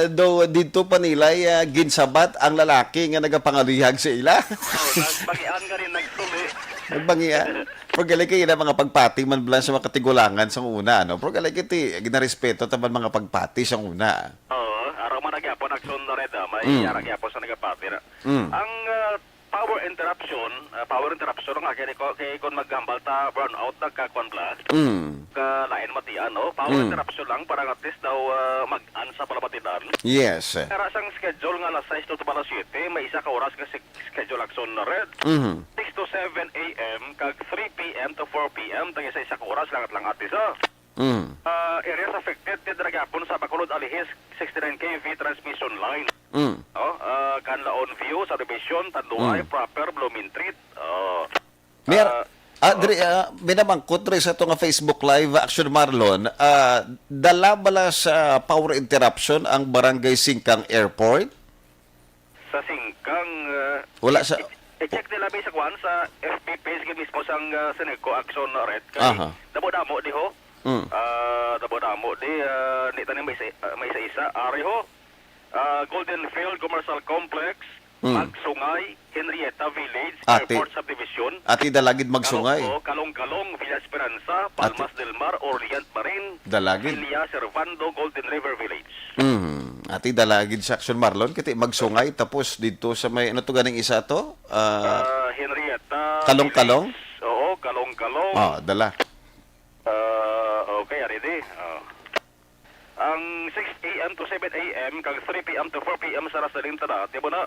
do, dito pa nila, ya, ginsabat ang lalaki nga nagapangalihag sa ila. Oh, nagbagian ka rin, nagsuli. Nagbangian. Pero gali kay na mga pagpati man bala sa mga katigulangan sa una, no? Pero gali kay ti, ginarespeto ta man mga pagpati sa una. Oo, araw man nagyapon aksyon na rin, ah. May Mm. ara gyapon sa nagapati na. Mm. Ang, ah, power interruption, ah, power interruption nga kini ko, kay kung maghambal ta brownout, nagkakuan bala. Mm. Ka lain matian, no? Power Mm. interruption lang para at least daw, ah, mag-an sa palamatidan. Yes. Para sang schedule nga alas sais to alas siyete, may isa ka oras nga sig-, schedule aksyon na red. Mhm. Six to seven A M kag three P M to four P M, tag isa-isa ka oras lang at lang ati sa. Mm. Ah, areas affected, dira gyapon sa Bacolod Alihis, sixty-nine K V transmission line. Mm. Oh, ah, Canlaon View, sa Division, Tanduay, Mm. proper, Blooming Treat. Oh. Mer-, Ah, ah, diri, ah, binamangkot diri sa ato nga Facebook Live, Action Marlon, ah, dala bala sa power interruption ang Barangay Singkang Airport? Sa Singkang, ah, Wala i-, sa i-, i-check nila, may sa kuwan, sa F B page gid mismo sang, ah, Seneco Action Red kay Aha. damo-damo di ho. Mm. Ah, damo-damo di, ah, di tanim may sa, ah, may sa isa. Ari ho, ah, Golden Field Commercial Complex, Mm. Magsungay, Henrietta Village, Ate. Airport Subdivision. Ati dalagid Magsungay. Kalong-, oh, Kalong-Kalong, Villa Esperanza, Palmas Ate. del Mar, Orient Marine, Dalagid. Villa Servando, Golden River Village. Mm. Ati dalagid sa Action Marlon, kiti Magsungay, tapos dito sa may, ano to ganing isa to? Ah, Ah, Henrietta Kalong-Kalong? Village. Oo, Kalong-Kalong. Ah, dala. Ah, okay, ready? Ah. Ang six A M to seven A M, kag three P M to four P M sa Rasaling Tana, di ba na?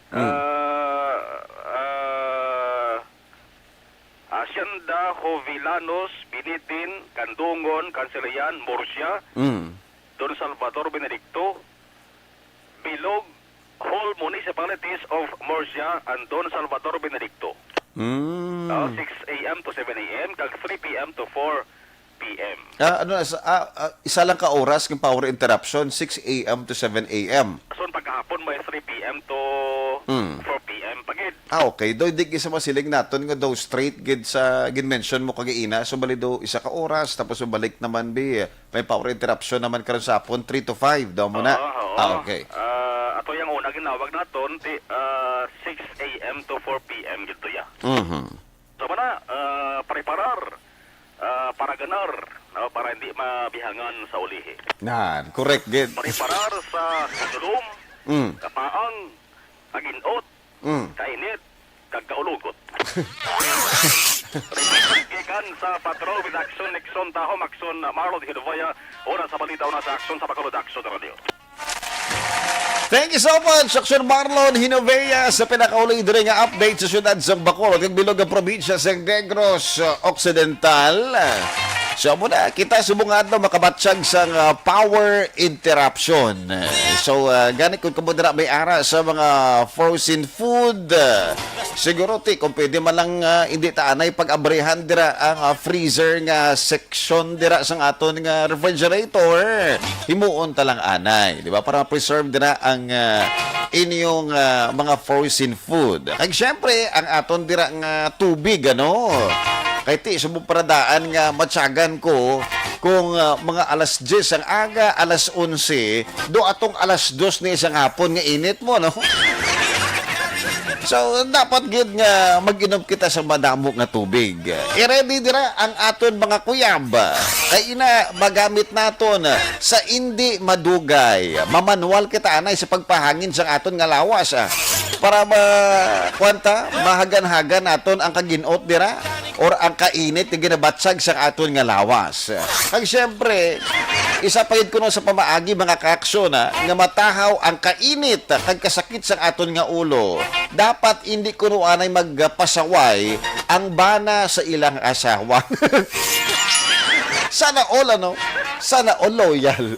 Hmm. Ah, ah, Hacienda Jovellanos, Binitin, Candungon, Cancillan, Murcia, Hmm. Don Salvador Benedicto, Bilog, Whole Municipalities of Murcia and Don Salvador Benedicto. Hmm. Oh, six A M to seven A M, kag three P M to four P M. Ah, ano, sa, ah, ah, isa lang ka oras ng power interruption, six A M to seven A M. So, pagkahapon may three P M to Hmm. four P M pa gid. Ah, okay. Do, di sa masiling naton nga do straight gid sa gin-mention mo kagaina. So, bali do isa ka oras, tapos mabalik naman, bi, may power interruption naman karon sa hapon, three to five daw mo na. Oo, oo. Ah, okay. Ah, ato yung una ginawa Tawag naton ti, ah, six a m to four p m gid to ya. Mhm. So, mana, ah, preparar, ah, para ganar, no, para hindi mabihangan sa ulihi. Nan, correct gid. Preparar sa kadulom, Mm. kapaang, kaginot, Mm. kainit, kag kaulogot. Report gikan sa Patrol with Action, Nixon Tahom, Action Marlon Hinovea, oras sa balita una sa Action sa Bacolod Action Radio. Thank you so much, Action Marlon Hinovea, sa pinakauli diri nga update sa siyudad sa Bacolod kag bilog nga probinsya sa Negros Occidental. So, amo na, kita subong nga adlaw makabatyag sang, ah, power interruption. So, ah, gani kung kamo dira may ara sa mga frozen food, ah, siguro ti kung pwede man lang, ah, hindi ta anay pag-abrihan dira ang, ah, freezer nga section dira sang aton nga refrigerator. Himuon ta lang anay, di ba? Para ma-preserve dira ang, ah, inyong, ah, mga frozen food. Kag syempre, ang aton dira nga tubig, ano? Kay ti, subong paradaan nga matyagan ko kung, ah, mga alas diyes ang aga, alas onse, do atong alas dos ni isang hapon nga init mo, no? So, dapat gid nga mag-inom kita sa madamo nga tubig. I-ready dira ang aton mga kuyab. Kay ina, magamit naton sa indi madugay. Mamanwal kita anay sa pagpahangin sang aton nga lawas, ah. Para ma-, kuwan ta, mahagan-hagan naton ang kaginot dira or ang kainit nga ginabatyag sang aton nga lawas. Kag siyempre, isa pa gid kuno sa pamaagi, mga kaaksyon, ah, nga matahaw ang kainit kag kasakit sang aton nga ulo. Dapat indi kuno anay magpasaway ang bana sa ilang asawa. Sana all, ano? Sana all loyal.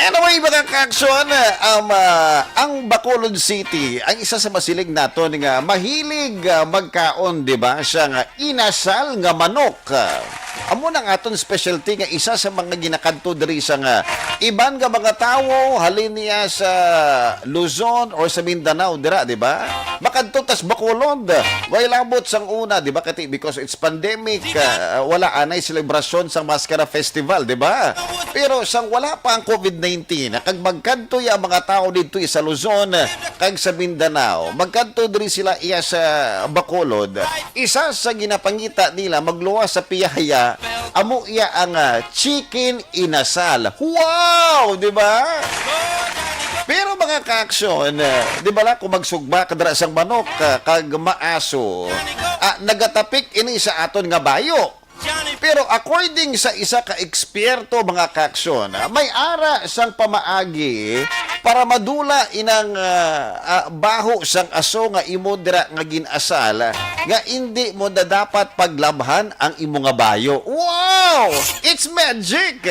Anyway, mga kaaksyon, um, ah, ang Bacolod City, ang isa sa masiling naton nga mahilig, ah, magkaon, di ba, siya nga inasal nga manok. Amo nang aton specialty nga isa sa mga ginakadto diri sa nga iban nga mga tawo halin niya sa Luzon or sa Mindanao dira, di ba? Makadto tas Bacolod. Way labot sang una, di ba? Kati because it's pandemic, ah, wala anay selebrasyon sang Maskara Festival, di ba? Pero sang wala pa ang covid nineteen, kag magkadto ya ang mga tawo didto sa Luzon, kag sa Mindanao. Magkadto diri sila iya sa Bacolod. Isa sa ginapangita nila magluwas sa piyaya, amo iya ang, ah, chicken inasal. Wow! Di ba? Pero mga kaaksyon, ah, di ba la kung magsugba ka dira sang manok, ah, kag maaso, ah, nagatapik ini sa aton nga bayo. Pero according sa isa ka eksperto, mga kaaksyon, may ara sang pamaagi para madula inang, ah, ah, baho sang aso nga imo dira nga gin-asal, nga indi mo na dapat paglabhan ang imo nga bayo. Wow! It's magic!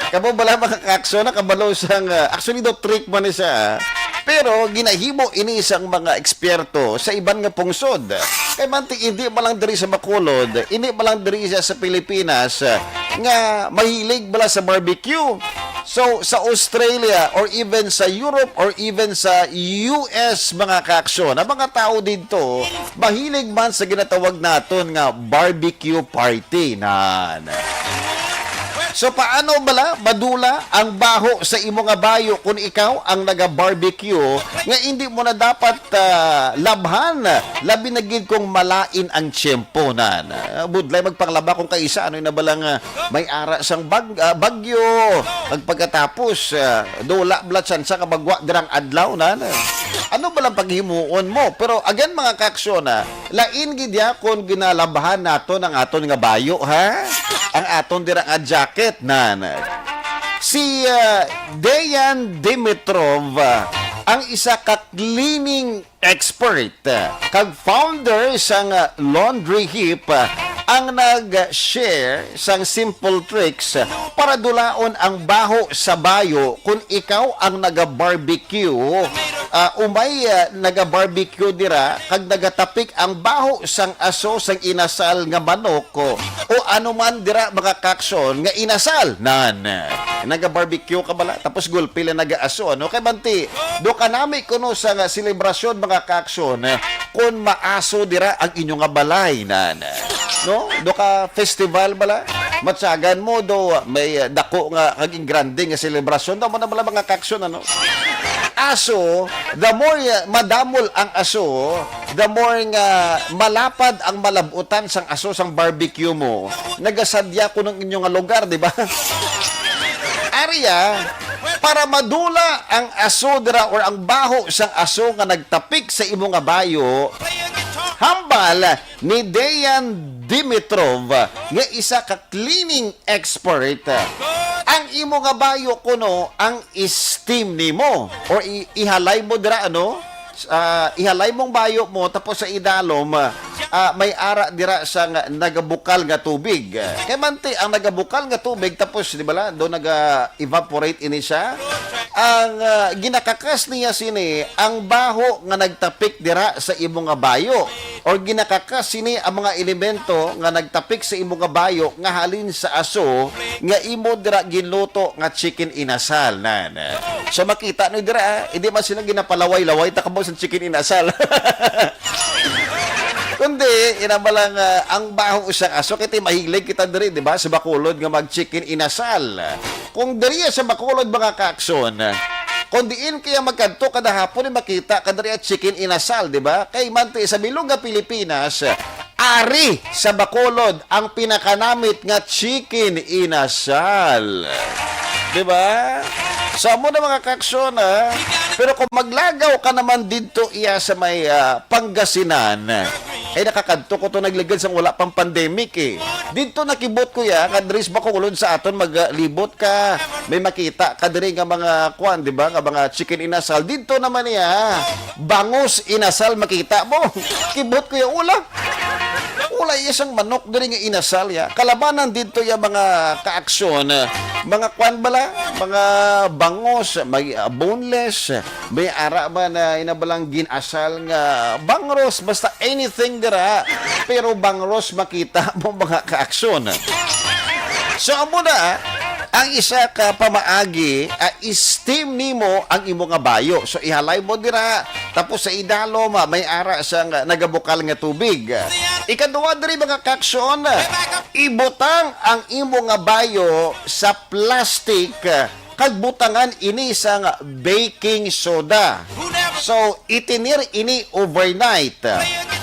Kamo bala, mga kaaksyon, nakabalo sang, ah, actually, daw trick man ni siya, ah. Pero ginahimo ini sang mga eksperto sa iban nga pungsod. Kay manti, hindi man lang diri sa Bacolod, hindi man lang diri siya sa Pilipinas, ah, nga mahilig bala sa barbecue. So, sa Australia or even sa Europe or even sa U S, mga kaaksyon, ang mga tao didto mahilig man sa ginatawag naton nga barbecue party. Nan. So, paano bala madula ang baho sa imo nga bayo kung ikaw ang naga-barbecue nga indi mo na dapat, ah, labhan, labi na gid kung malain ang tiyempo, nan? Ah, budlay magpanglaba kung kaisa, ano na bala nga may ara sang bag-, ah, bagyo, kag pagkatapos, ah, dula bala tsansa nga magwa dirang adlaw, nan? Ano bala ang paghimuon mo? Pero again, mga kaaksyon, ah, lain gid ya kon ginalabhan naton ang aton nga bayo, ha? Ang aton dira nga jacket, nan. Si, ah, Dejan Dimitrov, ah, ang isa ka cleaning expert, ah, kag founder sang, ah, Laundry Heap, ah, ang nag-share sang simple tricks, ah, para dulaon ang baho sa bayo kung ikaw ang naga-barbecue, ah, umay, ah, naga-barbecue dira kag nagatapik ang baho sang aso, sang inasal nga manok, o, o ano man dira, mga kaaksyon, nga inasal. Nan, naga-barbecue ka bala, tapos gulpi lang naga-aso, ano? Kay manti, do kanami kuno sa nga selebrasyon, mga kaaksyon, kung maaso dira ang inyo nga balay, nan. No? Do ka festival bala? Matyagan mo do may, uh, dako nga kag grande nga selebrasyon. Daw mo na bala, mga kaaksyon, ano? Aso, the more, uh, madamol ang aso, the more nga malapad ang malabutan sang aso sang barbecue mo. Nagasadya ko ng inyo nga lugar, di ba? Area, para madula ang aso dira or ang baho sang aso nga nagtapik sa imo nga bayo, hambal ni Dejan Dimitrov nga isa ka cleaning expert. Ang imo nga bayo kuno ang steam nimo or i- ihalay mo dira, ano? Ah, ihalay mong bayo mo, tapos sa idalom, ah, may ara dira sa nga, nagabukal nga tubig. Kay manti ang nagabukal nga tubig, tapos, di ba la, do naga-evaporate ini siya. Ang, ah, ginakakas niya sini ang baho nga nagtapik dira sa imo nga bayo, or ginakakas sini ang mga elemento nga nagtapik sa imo nga bayo nga halin sa aso nga imo dira ginluto nga chicken inasal, nan. So, makita niyo dira, ah, hindi man sila ginapalaway-laway ta kamo sa chicken inasal. Kundi, ina ba lang, ah, ang baho sang aso, kay ti mahilig kita diri, di ba, sa Bacolod nga mag-chicken inasal. Kung diri sa Bacolod, mga kaakson, kung diin kaya magkadto kada hapon, eh, makita ka diri at chicken inasal, di ba? Kay manti sa bilog nga Pilipinas, ari sa Bacolod ang pinakanamit nga chicken inasal. Di ba? So, amo na, mga kaakson, ah. Pero kung maglagaw ka naman didto iya sa may, ah, Pangasinan, ay nakakadto ko to nagligad sang wala pang pandemic, eh. Didto nakibot ko ya, nga diri sa Bacolod sa aton maglibot ka, may makita ka diri nga mga kuan, di ba, nga mga chicken inasal. Didto naman niya, bangus inasal makita mo. Kibot ko ya, ula. Ula, isang manok diri nga inasal ya. Kalabanan didto ya mga kaaksyon, mga kuan bala, mga bangus, may, ah, boneless, may ara ba na inabalang gin-asal nga bangros, basta anything dira, pero bangros makita mo, mga kaaksyon. So, amo na ang isa ka pamaagi, ah, steam nimo ang imo nga bayo. So, ihalay mo dira, tapos sa idalom, ah, may ara sang nagabukal nga tubig. Ikaduha diri, mga kaaksyon, ibutang ang imo nga bayo sa plastic, kag butangan ini sang baking soda. So, itinir ini overnight.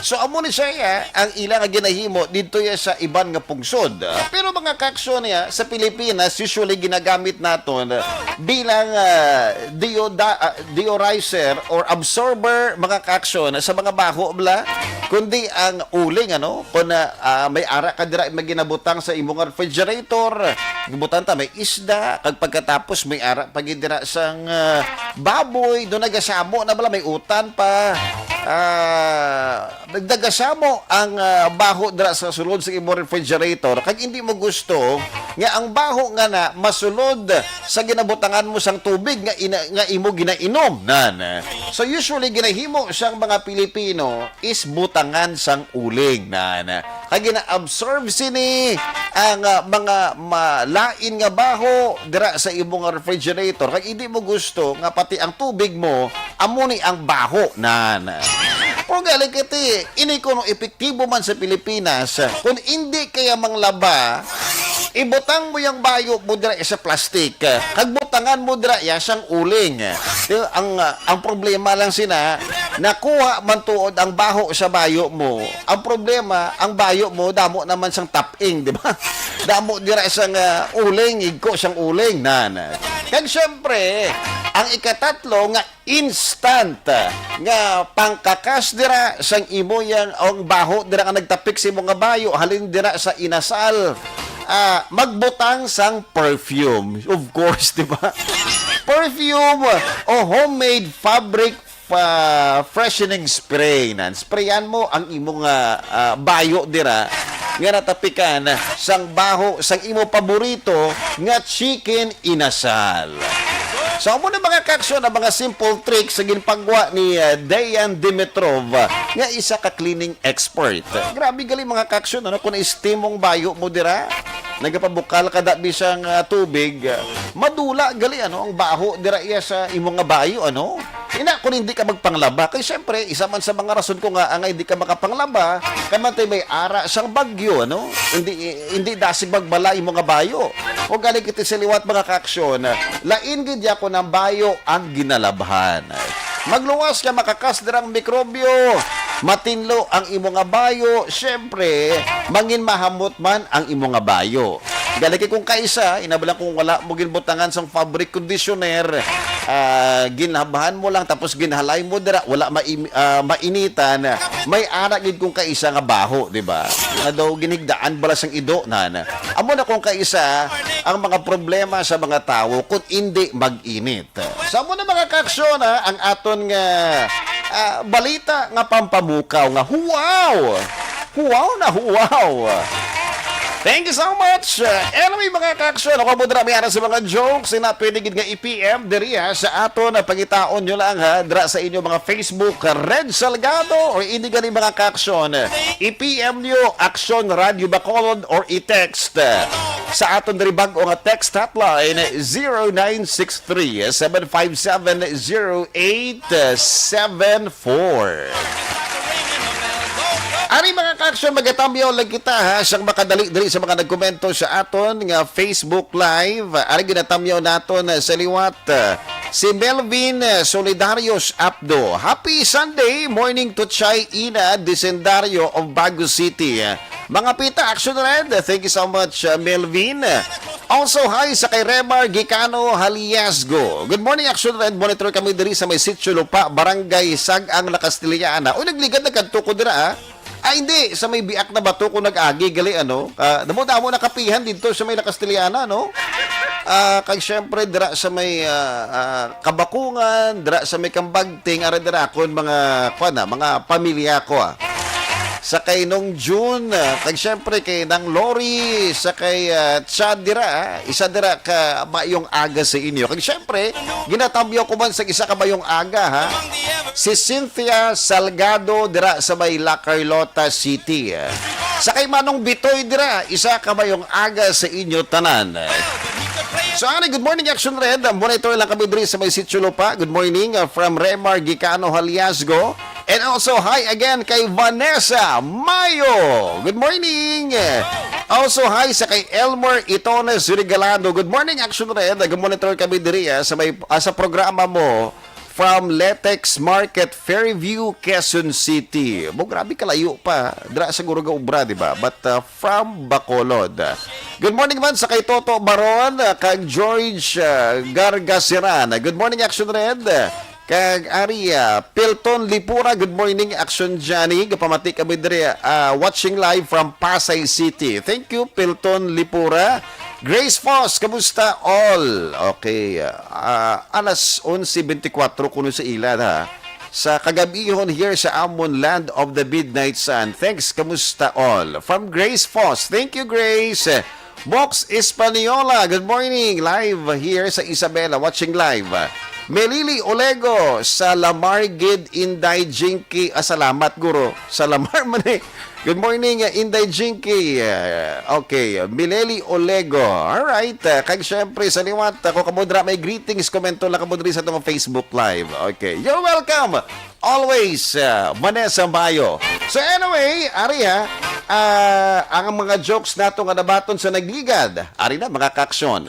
So, amo ni siya ang ila nga ginahimo didto ya sa iban nga pungsod. Pero, mga kaaksyon, niya, sa Pilipinas, usually ginagamit naton bilang, ah, deoda-, ah, deodorizing or absorber, mga kaaksyon, sa mga baho bala, kundi ang uling, ano, kung, ah, ah, may ara ka dira nga ginabutang sa imo nga refrigerator, gibutang ta may isda, kag pagkatapos may ara pa gid dira sang, ah, baboy, do nagasamo na bala, may utan pa. Ah, nagdagasamo ang, ah, baho dira sa sulod sa imo refrigerator, kag hindi mo gusto nga ang baho nga na masulod sa ginabutangan mo sang tubig nga ina-, nga imo ginainom, nan. So, usually, ginahimo sang mga Pilipino is butangan sang uling, nan. Kag gina-absorb sini ang, ah, mga malain nga baho dira sa imo nga refrigerator. Kag hindi mo gusto nga pati ang tubig mo amo ni ang baho, nan. Kung galing kiti, ini kuno epektibo man sa Pilipinas, kung hindi kaya manglaba, ibutang mo yang bayo mo dira sa plastic, kag butangan mo dira ya sang uling. Di, ang, ang problema lang sina, nakuha man tuod ang baho sa bayo mo. Ang problema, ang bayo mo, damo naman sang taping, di ba? Damo dira sang, ah, uling, igko sang uling, nan. Kag syempre, ang ikatatlo nga instant, ah, nga pangkakas dira sang imo yang, ang baho dira nga nagtapik sa imo nga bayo, halin dira sa inasal, ah, magbutang sang perfume. Of course, di ba? Perfume o homemade fabric pa freshening spray, nan. Sprayan mo ang imo nga, ah, bayo dira nga natapikan sang baho sang imo paborito nga chicken inasal. So, amo na, mga kaaksyon, ang mga simple tricks sa ginpagwa ni, ah, Dejan Dimitrov, ah, nga isa ka cleaning expert. Grabe gali, mga kaaksyon, ano, kung steam mong bayo mo dira, nagapabukal ka da bisang, ah, tubig, ah, madula gali, ano, ang baho dira iya sa imo nga bayo, ano? Ina, kung hindi ka magpanglaba, kay siyempre, isa man sa mga rason ko nga, angay di ka makapanglaba, kay man tay may ara sang bagyo, ano? Hindi, hindi dasig magbala imo nga bayo. O gali kita sa liwat, mga kaaksyon, lain gid ya ko ng bayo ang ginalabhan. Magluwas ka, makakas dirang mikrobyo. Matinlo ang imo nga bayo, syempre, mangin mahamot man ang imo nga bayo. Gali kay kung kaisa, inabalan kung wala mo ginbutangan sang fabric conditioner, ah, ginhabhan mo lang tapos ginhalay mo dira, wala maim-, ah, mainitan, may ara gid kung kaisa nga baho, di ba? Nga daw ginhigdaan bala sang ido nan. Amo na kung kaisa ang mga problema sa mga tawo kung indi mag-init. Sa amo na, mga kaaksyon, ha, ang aton nga, ah, balita nga pampamukaw nga huwaw! Huwaw na huwaw! Thank you so much! Anyway, mga kaaksyon, ako mo dira may ara sa mga jokes, na pwede gid nga i-P M diri, ha, sa aton na pangitaon nyo lang, ha, dira sa inyo mga Facebook, Red Salgado, or hindi gani, mga kaaksyon, i-P M nyo Aksyon Radio Bacolod or i-text, uh, sa aton diri bag-o nga text hotline, zero nine six three, seven five seven, zero eight seven four. Ari, mga kaaksyon, magatamyaw lang kita, ha, sang makadali diri sa mga nagkomento sa aton nga Facebook Live. Ari, ginatamyaw naton, uh, sa liwat, uh, si Melvin, uh, Solidarios Apdo. Happy Sunday morning to Chai Ina Disendario of Bago City. Mga pita, Action Red, thank you so much, uh, Melvin. Also, hi sa kay Remar Gicano Haliasgo. Good morning, Action Red. Monitor kami diri sa may Sitio Lupa, Barangay Sag-ang, La Castellana. Uy, nagligad na kadto ko dira, ah. Ah, hindi. Sa may biak na bato ko nag-agi, gali, ano. Ah, damo-damo na kapihan dito sa may La Castellana, no? Ah, kag syempre, dira sa may, ah, ah, Kabakungan, dira sa may Kambagting, ara dira akon mga, kuwan na, mga pamilya ko, ah. Sa kay Nong June, ah, kag syempre kay Nang Lori, sa kay, ah, Chad dira, ah. Isa dira ka maayong aga sa inyo. Kag syempre, ginatamyaw ko man sa isa ka maayong aga, ha. Si Cynthia Salgado dira sa may La Carlota City, ah. Sa kay Manong Bitoy dira, isa ka maayong aga sa inyo tanan. So, ani, good morning, Action Red. Monitor lang kami diri sa may Sitio Lupa. Good morning, uh, from Remar Gicano Haliasgo. And also, hi again kay Vanessa Mayo. Good morning. Also, hi sa kay Elmer Itones Regalado. Good morning, Action Red. Nag-monitor kami diri, ah, sa may, ah, sa programa mo from Letex Market, Fairview, Quezon City. Mo, grabe kalayo pa. Dira sa Guruga Ubra, di ba? But, uh, from Bacolod. Good morning man sa kay Toto Baron, uh, kag George, uh, Gargasiran. Good morning, Action Red. Kag Aria Pilton Lipura, good morning, Action Johnny. Gapamati kami diri, uh, watching live from Pasay City. Thank you, Pilton Lipura. Grace Foss, kamusta all? Okay, uh, alas onse bentikwatro kuno sa ila, ha. Sa kagabihon here sa amon Land of the Midnight Sun. Thanks, kamusta all? From Grace Foss. Thank you, Grace. Box Española, good morning. Live here sa Isabela, watching live. Melili Olego sa Lamar gid, Inday Jinky. Ah, salamat, guro. Sa Lamar man eh. Good morning, uh, Inday Jinky. Uh, okay, Mileli Olego. Alright, uh, kag syempre sa liwat, ako kamo dira may greetings, komento lang kamo diri sa atong Facebook Live. Okay, you're welcome. Always, uh, Vanessa Bayo. So anyway, ari ha, uh, ang mga jokes nato nga nabaton sa nagligad. Ari na, mga kaaksyon.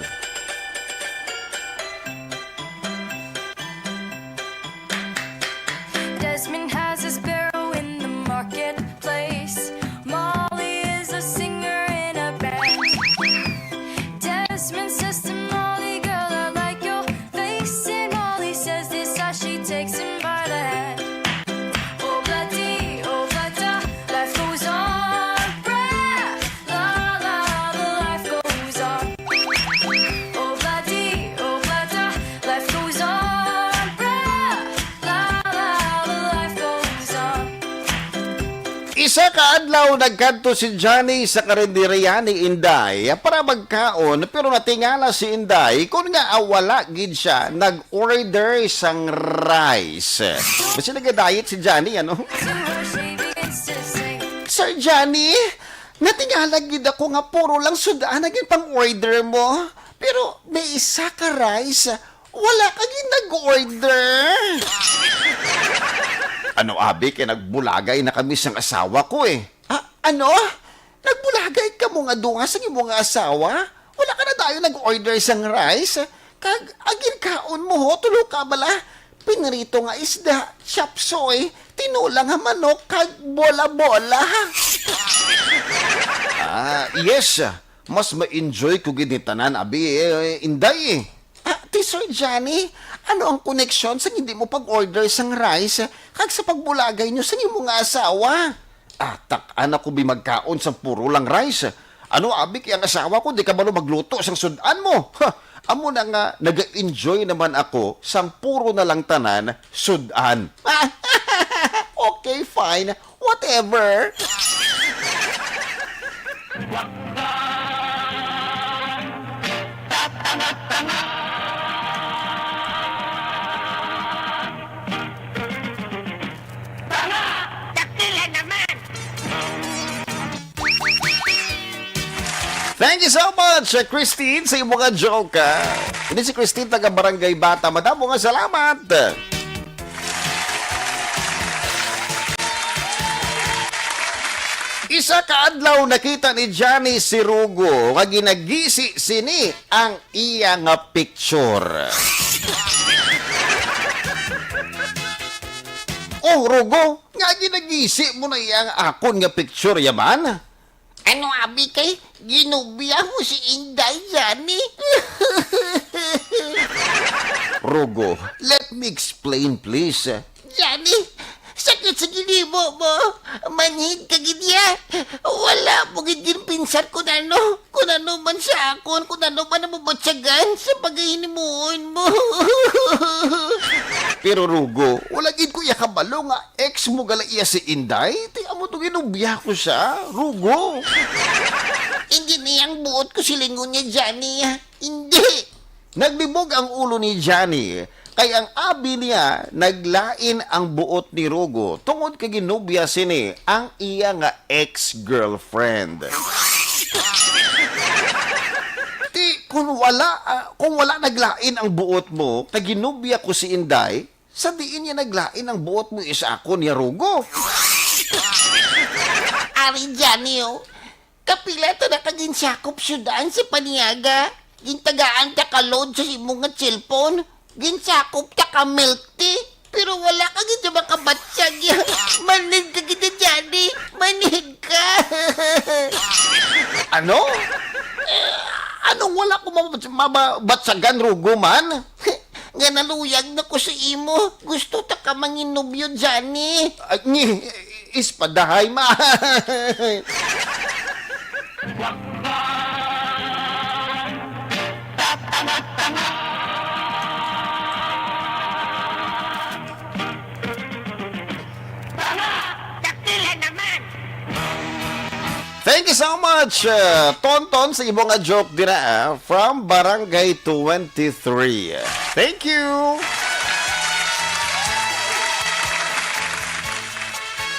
Desmond has a sparrow in the marketplace. Molly is a singer in a band. Desmond says to Molly, "Girl, I like your face." And Molly says this as she takes him by the hand. Oh, bloody, oh, bloody, life goes on. Brah, la, la, the life goes on. Oh, bloody, oh, bloody, life goes on. Brah, la, la, the life goes on. Isa ka adlaw, nagkadto si Johnny sa karinderya ni Inday para magkaon, pero natingala si Inday kun nga wala gid siya nag-order sang rice. Basi nag-diet si Johnny, ano? Sir Johnny, Natingala gid ako nga puro lang sud-an ang ginpang-order mo. Pero may isa ka rice, wala ka gid nag-order. Ano, abi, kay nagbulagay na kami sang asawa ko, eh. Ah, ano? Nagbulagay kamo nga duha sang imo nga asawa? Wala ka na dayon nag-order sang rice? Kag ang ginkaon mo, ho, tulo ka bala? Pinrito nga isda, chop suey, tinola nga manok, kag bola-bola. Ah, yes. Mas ma-enjoy ko gid ni tanan, abi, eh, Inday, eh. Ah, ti Sir Johnny, ano ang koneksyon sa hindi mo pag-order sang rice kag sa pagbulagay nyo sa imo nga asawa? Ah, tak-an ako bi magkaon sang puro lang rice. Ano, abi, kay ang asawa ko di kabalo magluto sang sud-an mo. Ha, amo na nga, naga-enjoy naman ako sang puro na lang tanan sud-an. Okay, fine. Whatever. Tanga! Dakila naman! Thank you so much, uh, Christine, sa imong nga joke, ah. Ini si Christine, taga Barangay Bata. Madamo nga salamat. Isa ka adlaw, nakita ni Johnny si Rugo nga ginagisi sini ang iya nga picture. Oh, Rugo, nga ginagisi mo na iya ang akon nga picture, yaman? Ano, abi, kay ginubya mo si Inday, Johnny? Rugo, let me explain, please. Johnny, sakit sa ginhimo mo. Manhid ka gid niya. Wala mo gid ginpinsar kun ano, kun ano man sa akon, kun ano man ang mabatyagan sa paghimuon mo. Pero Rugo, wala gid ko iya kabalo nga ex mo gali iya si Inday. Ti amo to, ginubya ko siya, Rugo. Hindi na yang buot ko silingon niya, Johnny, ah. Hindi. Naglibog ang ulo ni Johnny, kay ang abi niya naglain ang buot ni Rugo tungod kay ginubya sini ang iya nga ex-girlfriend. Ti, kung wala, ah, kung wala naglain ang buot mo, kay ginubya ko si Inday, sa diin niya naglain ang buot mo is ako ni Rugo. Ari, Johnny, oh. Kapila ta na ka ginsakop sud-an sa paniaga? Gintagaan ta ka load sa imo nga cellphone. Ginsakop ta ka milk tea. Pero wala ka gid sa makabatyag. Manhid ka gid, Johnny. Manhid ka. Ano? Eh, anong wala ko mabats-, mababatsagan, Rugo man? Nga naluyag na ko sa imo. Gusto ta ka manginubyo, Johnny. Ay, ngi, espadahay, ma. Tanga! Dakila naman! Thank you so much, uh, Tonton, sa imo nga joke dira, ah, from Barangay twenty-three. Thank you!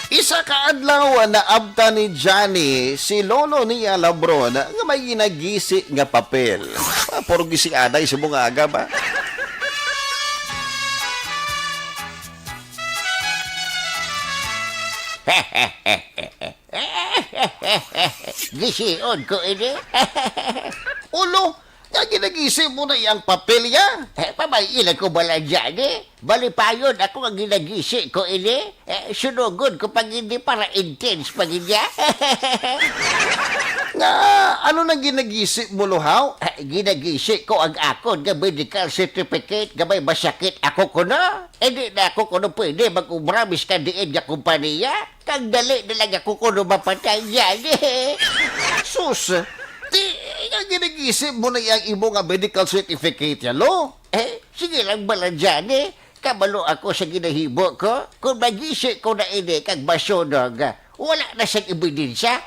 Isa ka adlaw, naabtan ni Johnny si lolo niya Labron nga may ginagisi nga papel. Ah, puro gisi anay sa mga aga ba? Gision ko ini. Ulo, nga ginagisi mo na iyang papel ya? Eh, pabay-i lang ko bala dyan, eh. Malipayon ako nga ginagisi ko ini. Eh, sunugon ko pa gid ni para intense pa gid ya. Nga, ano nang ginagisi mo, Luhaw? Eh, ginagisi ko ang akon nga medical certificate nga may masakit ako kuno. Eh, di na ako kuno pwede mag-obra miskan diin nga kompanya. Kag dali na lang ako kuno mapatay yan, eh. Sus, ti, nga ginagisi mo na yang imo nga medical certificate ya, lo? Eh, sige lang bala dyan, eh. Kabalo ako sa ginahimo ko. Kung magisi ko na ini kag masunog, wala na siyang ebidensya.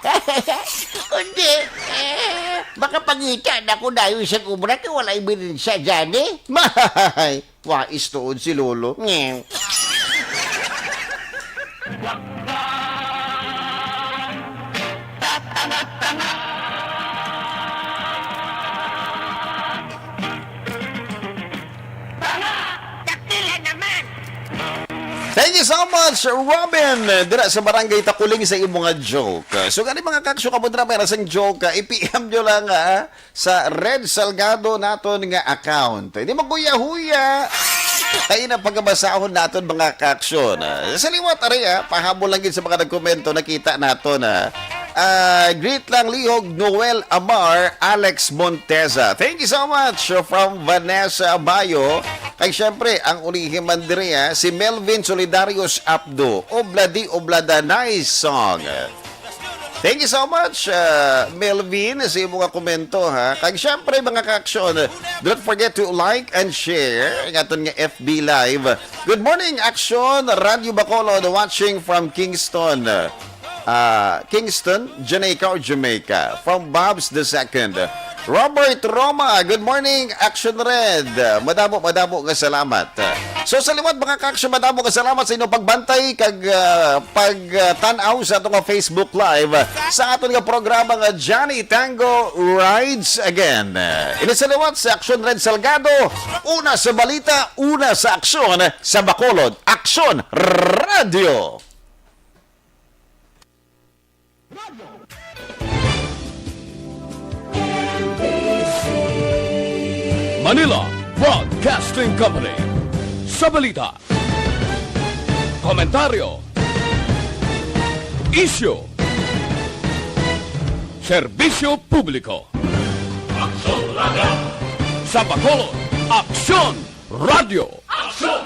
Kundi, eh, makapangita na ako dayon sa obra kay wala ebidensya dyan, eh. Mahay! Wais tuod si Lolo. Ngew. Wakay! Tatanak Thank you so much, Robin. Dira sa Barangay Takuling sa imo nga joke. So, gani, mga kaksyon, kamo dira may rasang joke, i-P M nyo lang, ha, sa Red Salgado naton nga account. Hindi maghuya-huya. Kay na pagkabasahon naton, mga kaksyon. Sa liwat, ari, ha, pahabol lang gid sa mga nagkomento, nakita naton, ha. Ah, greet lang lihog Noel Amar, Alex Monteza. Thank you so much from Vanessa Abayo. Kay syempre, ang ulihi man diri, ha, si Melvin Solidarius Abdo. Obladi Oblada, nice song. Thank you so much, uh, Melvin, sa imo nga komento, ha. Kag syempre, mga ka-aksyon, don't forget to like and share ang aton nga F B Live. Good morning, Aksyon, Radyo Bacolod, watching from Kingston. Ah, Kingston, Jamaica or Jamaica? From Bobs the Second. Robert Roma, good morning, Action Red. Madamo, madamo nga salamat. So, sa liwat, mga ka-aksyon, madamo nga salamat sa inyong pagbantay kag, ah, pag, ah, tan-aw sa ato nga Facebook Live sa aton nga programa nga Johnny Tango Rides Again. Ini sa liwat sa Action Red Salgado, una sa balita, una sa aksyon sa Bacolod. Aksyon Radio! Manila Broadcasting Company. Sa balita, komentaryo, isyu, serbisyo publiko. Aksyon Radio. Sa Bacolod, Aksyon Radio. Aksyon